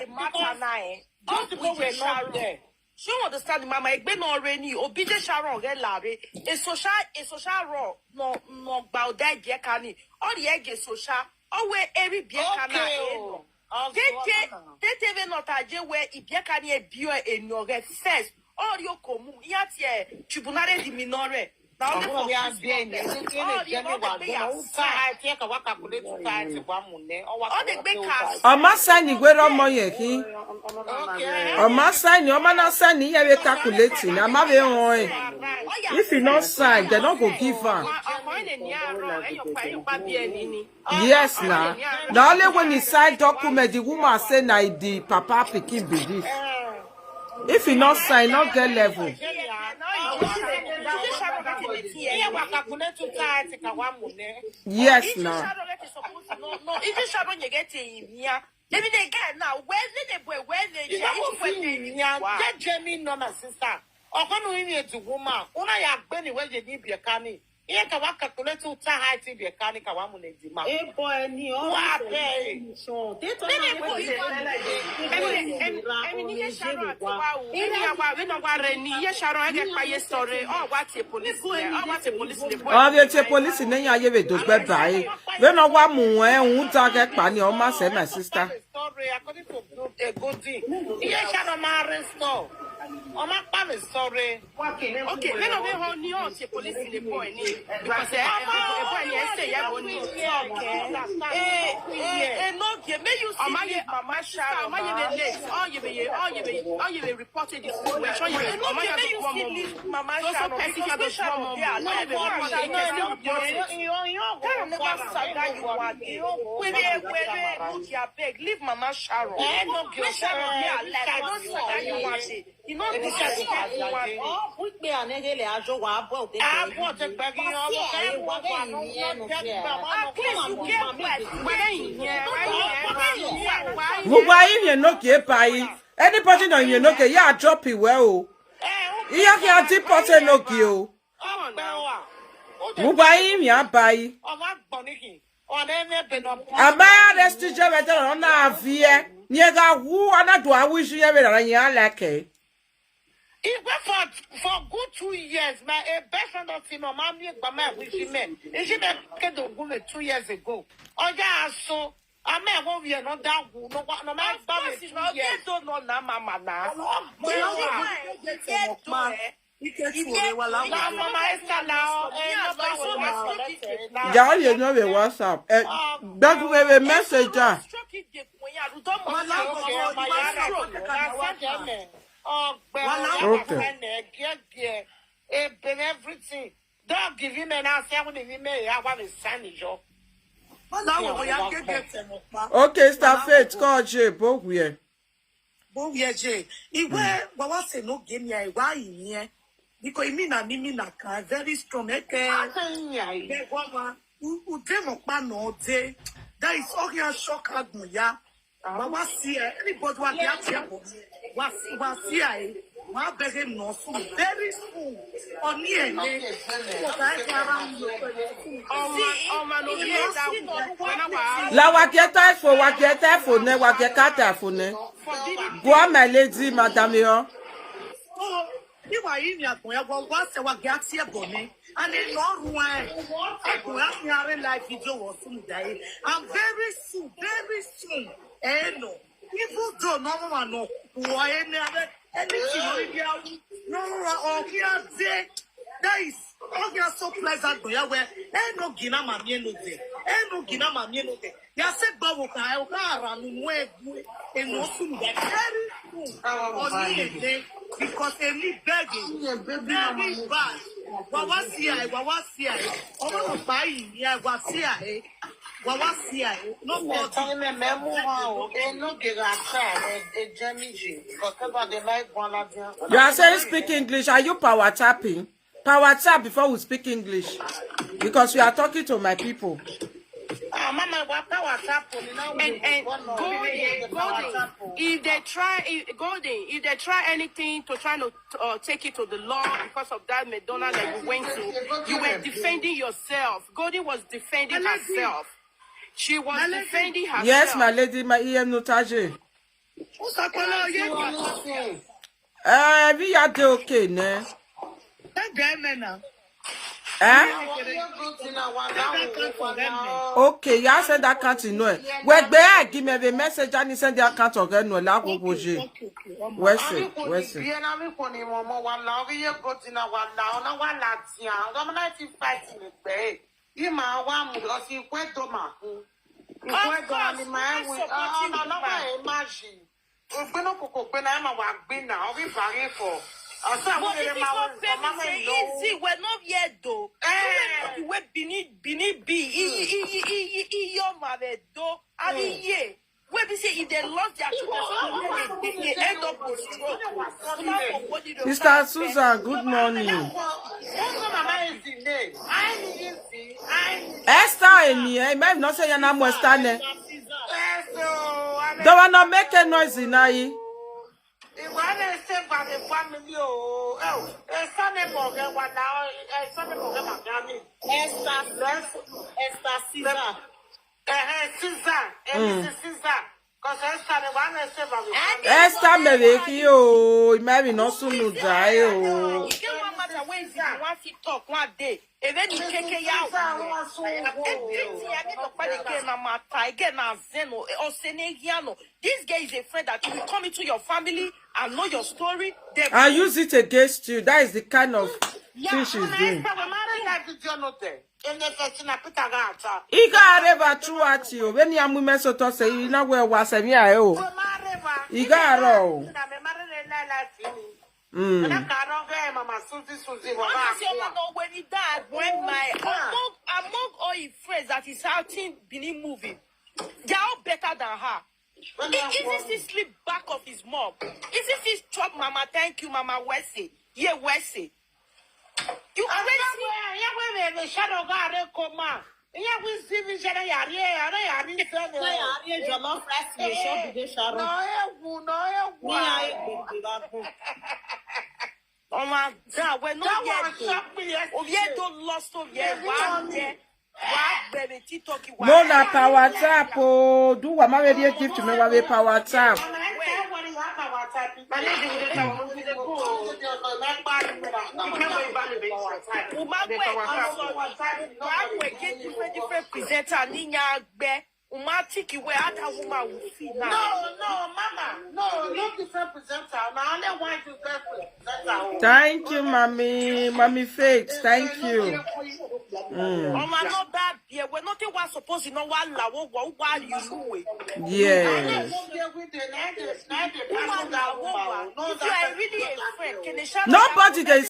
e matter na, eh. Just because we're not there. She won't understand the mama, egbe no reni, obije Sharon get lare. E social, e social ro, no, no gba ode je kani. Ori ege social, owe eri bie kana e no. Tete, tete ve no ta je we ibie kani e bio e no re first. Ori okomu, ya tie, tribunale di minore. Ọma sign where ọmọ yẹn kí. Ọma sign, ọma na sign yẹn we calculate ni, ama be hon. If you no sign, they no go give am. Yes na. Na only when he sign document, the woman say na the papa pikin be this. If he no sign, no get level. Yes na. Even Sharon get a, yeah. Maybe they get now. Where they boy, where they Jamie, no, my sister. Ọkọ nu imi etu woman. Una ya gbeni we je ni bie kani. Ihe ka wa calculate uta height bie kani ka wa mu ne di ma. E boy ni o. Wa pe. Ọ ga-eche polisi na enye ya ebe dogbe bai. Ve no wa mu e un ta ke pa ni o ma se my sister. Sorry, according to good, a good thing. Ihe Sharon ma restore. Ọ ma pa mi sorry. Okay, me no be ho ni o se police le boy ni. Because eh, eh, eh, boy ni e se ya go ni. Okay. Eh, eh, eh, no, okay. May you see me, Mama Sharon. Mama, you be late. Oh, you be, oh, you be, oh, you be reported this situation. You be, Mama, you be one more. Mama Sharon. So, so, person can be one more. No, you be reported. You can still report it. Karen never saga you one day. Wait, wait, wait, look, you beg. Leave Mama Sharon. Eh, no, Sharon, yeah, like, no saga you one day. You know this is one. Wípé ànẹ́gẹ́lẹ̀ àjọ wà á bọ̀ òde. Àbọ̀ ti gbẹ̀gì ọmọ kẹ́kọ̀ọ́ wà ló ń wọ́n jẹ́ gbà wọ́n lọ fún àwọn ọmọ mi. Mugwa imi no ke pai. Anybody no imi no ke ya drop it well o. Iya ke ati pote no ke o. Mugwa imi abai. Ọmọ gbọ̀nìkì. Ama arrest je be tell na vie. Ni ga hu ana do awishi ye be na nya leke. Igwe for for good two years, my a best friend of him, my me, but my wish him, and she made Kedo Gume two years ago. Oja aso, I may go we no that who no what no my family two years. Don't know na mama na. Jao ye no be WhatsApp. Eh, that we be messenger. Everything. Don't give him an answer when he may have a sign in your. Okay, Star Faith, call J, both we. Bo ye je. Iwe wawa se no game ya wa iye. Because imi na mimi na ka very strong. Eke. Be wawa. U de mo pa no de. That is all your shock agun ya. Wawa si e. Anybody wa ya che bo. Wa si wa si ai. Wa bege no so very soon. Oni ene. Ko ka e ka ra mi. La wa ke ta fo, wa ke ta fo ne, wa ke ka ta fo ne. Go on, my lady, madam yo. Iwa yi mi agbon ya gwa gwa se wa ge ati ebo ni. And in no ruwan. Agbon ya mi are live video wo sun dai. And very soon, very soon. Eh no. Even though no mama no. Wa ene are anything no be awu. No ruwan o ki ade. That is, okay, so pleasant go ya we. Eh no gina ma mi no de. Eh no gina ma mi no de. Ya se gba wo ka o ka ra nu mu egu e no su mu de very soon. Oni ede because eni begging very bad. Wa wa si ai, wa wa si ai. Omo no pa yi ya wa si ai. Wa wa si ai. No go. Time me me mu ha o. E no ge ga cha e e jemi ji. Because ba de mai gwa la dia. You are saying speak English. Are you power tapping? Power tap before we speak English. Because we are talking to my people. Mama, what power tap on? And and Golden, Golden, if they try, if, Golden, if they try anything to try to uh, take it to the law because of that McDonald that you went to, you were defending yourself. Golden was defending herself. She was defending herself. Yes, my lady, my E M Notaje. Who's that color? Yeah. Eh, we are dey okay, ne? That guy, man, now. Eh? Okay, ya send account no. We gbe e give me the message and send the account of no la go go je. Okay, okay. Um, Wese, wese. Ima wa mu do si kwe do ma. Kwe do ma ni ma e wi. Ah, no, no, ma imagine. Ogbeno koko gbena ma wa gbena. Obi bari ko. Asa But we if le it's ma not we payment, mama say no. Easy, we're not here though. Eh. We're not here. Bini, Bini B, iyi, iyi, iyi, iyi, ọmọ rẹ do, abi ye. Wey be say if they lost their children, they, they, they end up with stroke. Una for body dey Sister cry. Susan, good morning. What's mama is the name? I need to see. I need Esther emi, eh, me no say ya na mo Esther ne. Yes, so I Don't wanna make a noise in I. Ìwà lè ṣe by the family o. Ẹ ò, ẹ sọ́ni mọ̀ rẹ wà náà, ẹ sọ́ni mọ̀ rẹ màgá mi. Esther, Esther Caesar. Ẹ ẹ Caesar, ẹ ní sí Caesar. Kọ̀sẹ̀ ẹ sọ́ni wà lè ṣe by the family. Esther mere ki o, imagine no sunu dai o. You get one matter wey you wan fit talk one day. Even the keke ya. Caesar, wọ́n sún ìwọ o. Everything I need to find again na matter again na zeno osene yano. This girl is a friend that will come into your family and know your story. They I use it against you. That is the kind of thing she's doing. Ẹ sọ́ni wọ́n máa ń rìn láti di ọ̀nà tẹ̀. Ẹ ní ẹ fẹ́ sí na Peter Gata. Iga areva true at you. When you are women so to say you know where was a me o. Wọ́n máa ń rìn wá. Iga aro. Ẹ máa ń rìn láì láì fi mi. Mm. Ẹ ká rán bẹ́ẹ̀ màmá Suzy Suzy wọ́n Why máa you say kú. Mama when he died when my among among all his friends that is outing Benin movie, they are all better than her. He easy still sleep back of his mom. Easy still chop Mama thank you Mama Wese. Yeah Wese. You crazy. Ìyá wẹ́rẹ̀ lè ṣàrògá rẹ̀ kò máa. Ìyá wí sí mi ṣe rẹ̀ yàrá ẹ̀ yàrá yàrá ìfẹ́ rẹ̀. Say, "Are you jollof rice? You should be the No Sharon." ewu, no ewu. Me, I go be that book. Oh my God, we no That yet one do. shock me yesterday. Oviedo lost Oviedo. Wa ye. Wa bere TikTok wa. No na power tap o. Do what my radio give to me wa be power tap. Mama, I tell what you have power tap. Mama, you dey go. Uma gbe wa get different different presenter ni nya gbe. Uma tiki we other woman will feel now. No, no, mama. No, no different presenter. Na only one different presenter. Thank you, mommy. Mommy Faith, thank you. Mm. Ọmọ náà dá bíẹ wẹ náà tẹ wá suppose iná wá làwọ wọ wá yìí wẹ. Yes. Wá làwọ wá. If you are really a friend, can they shout Nobody dey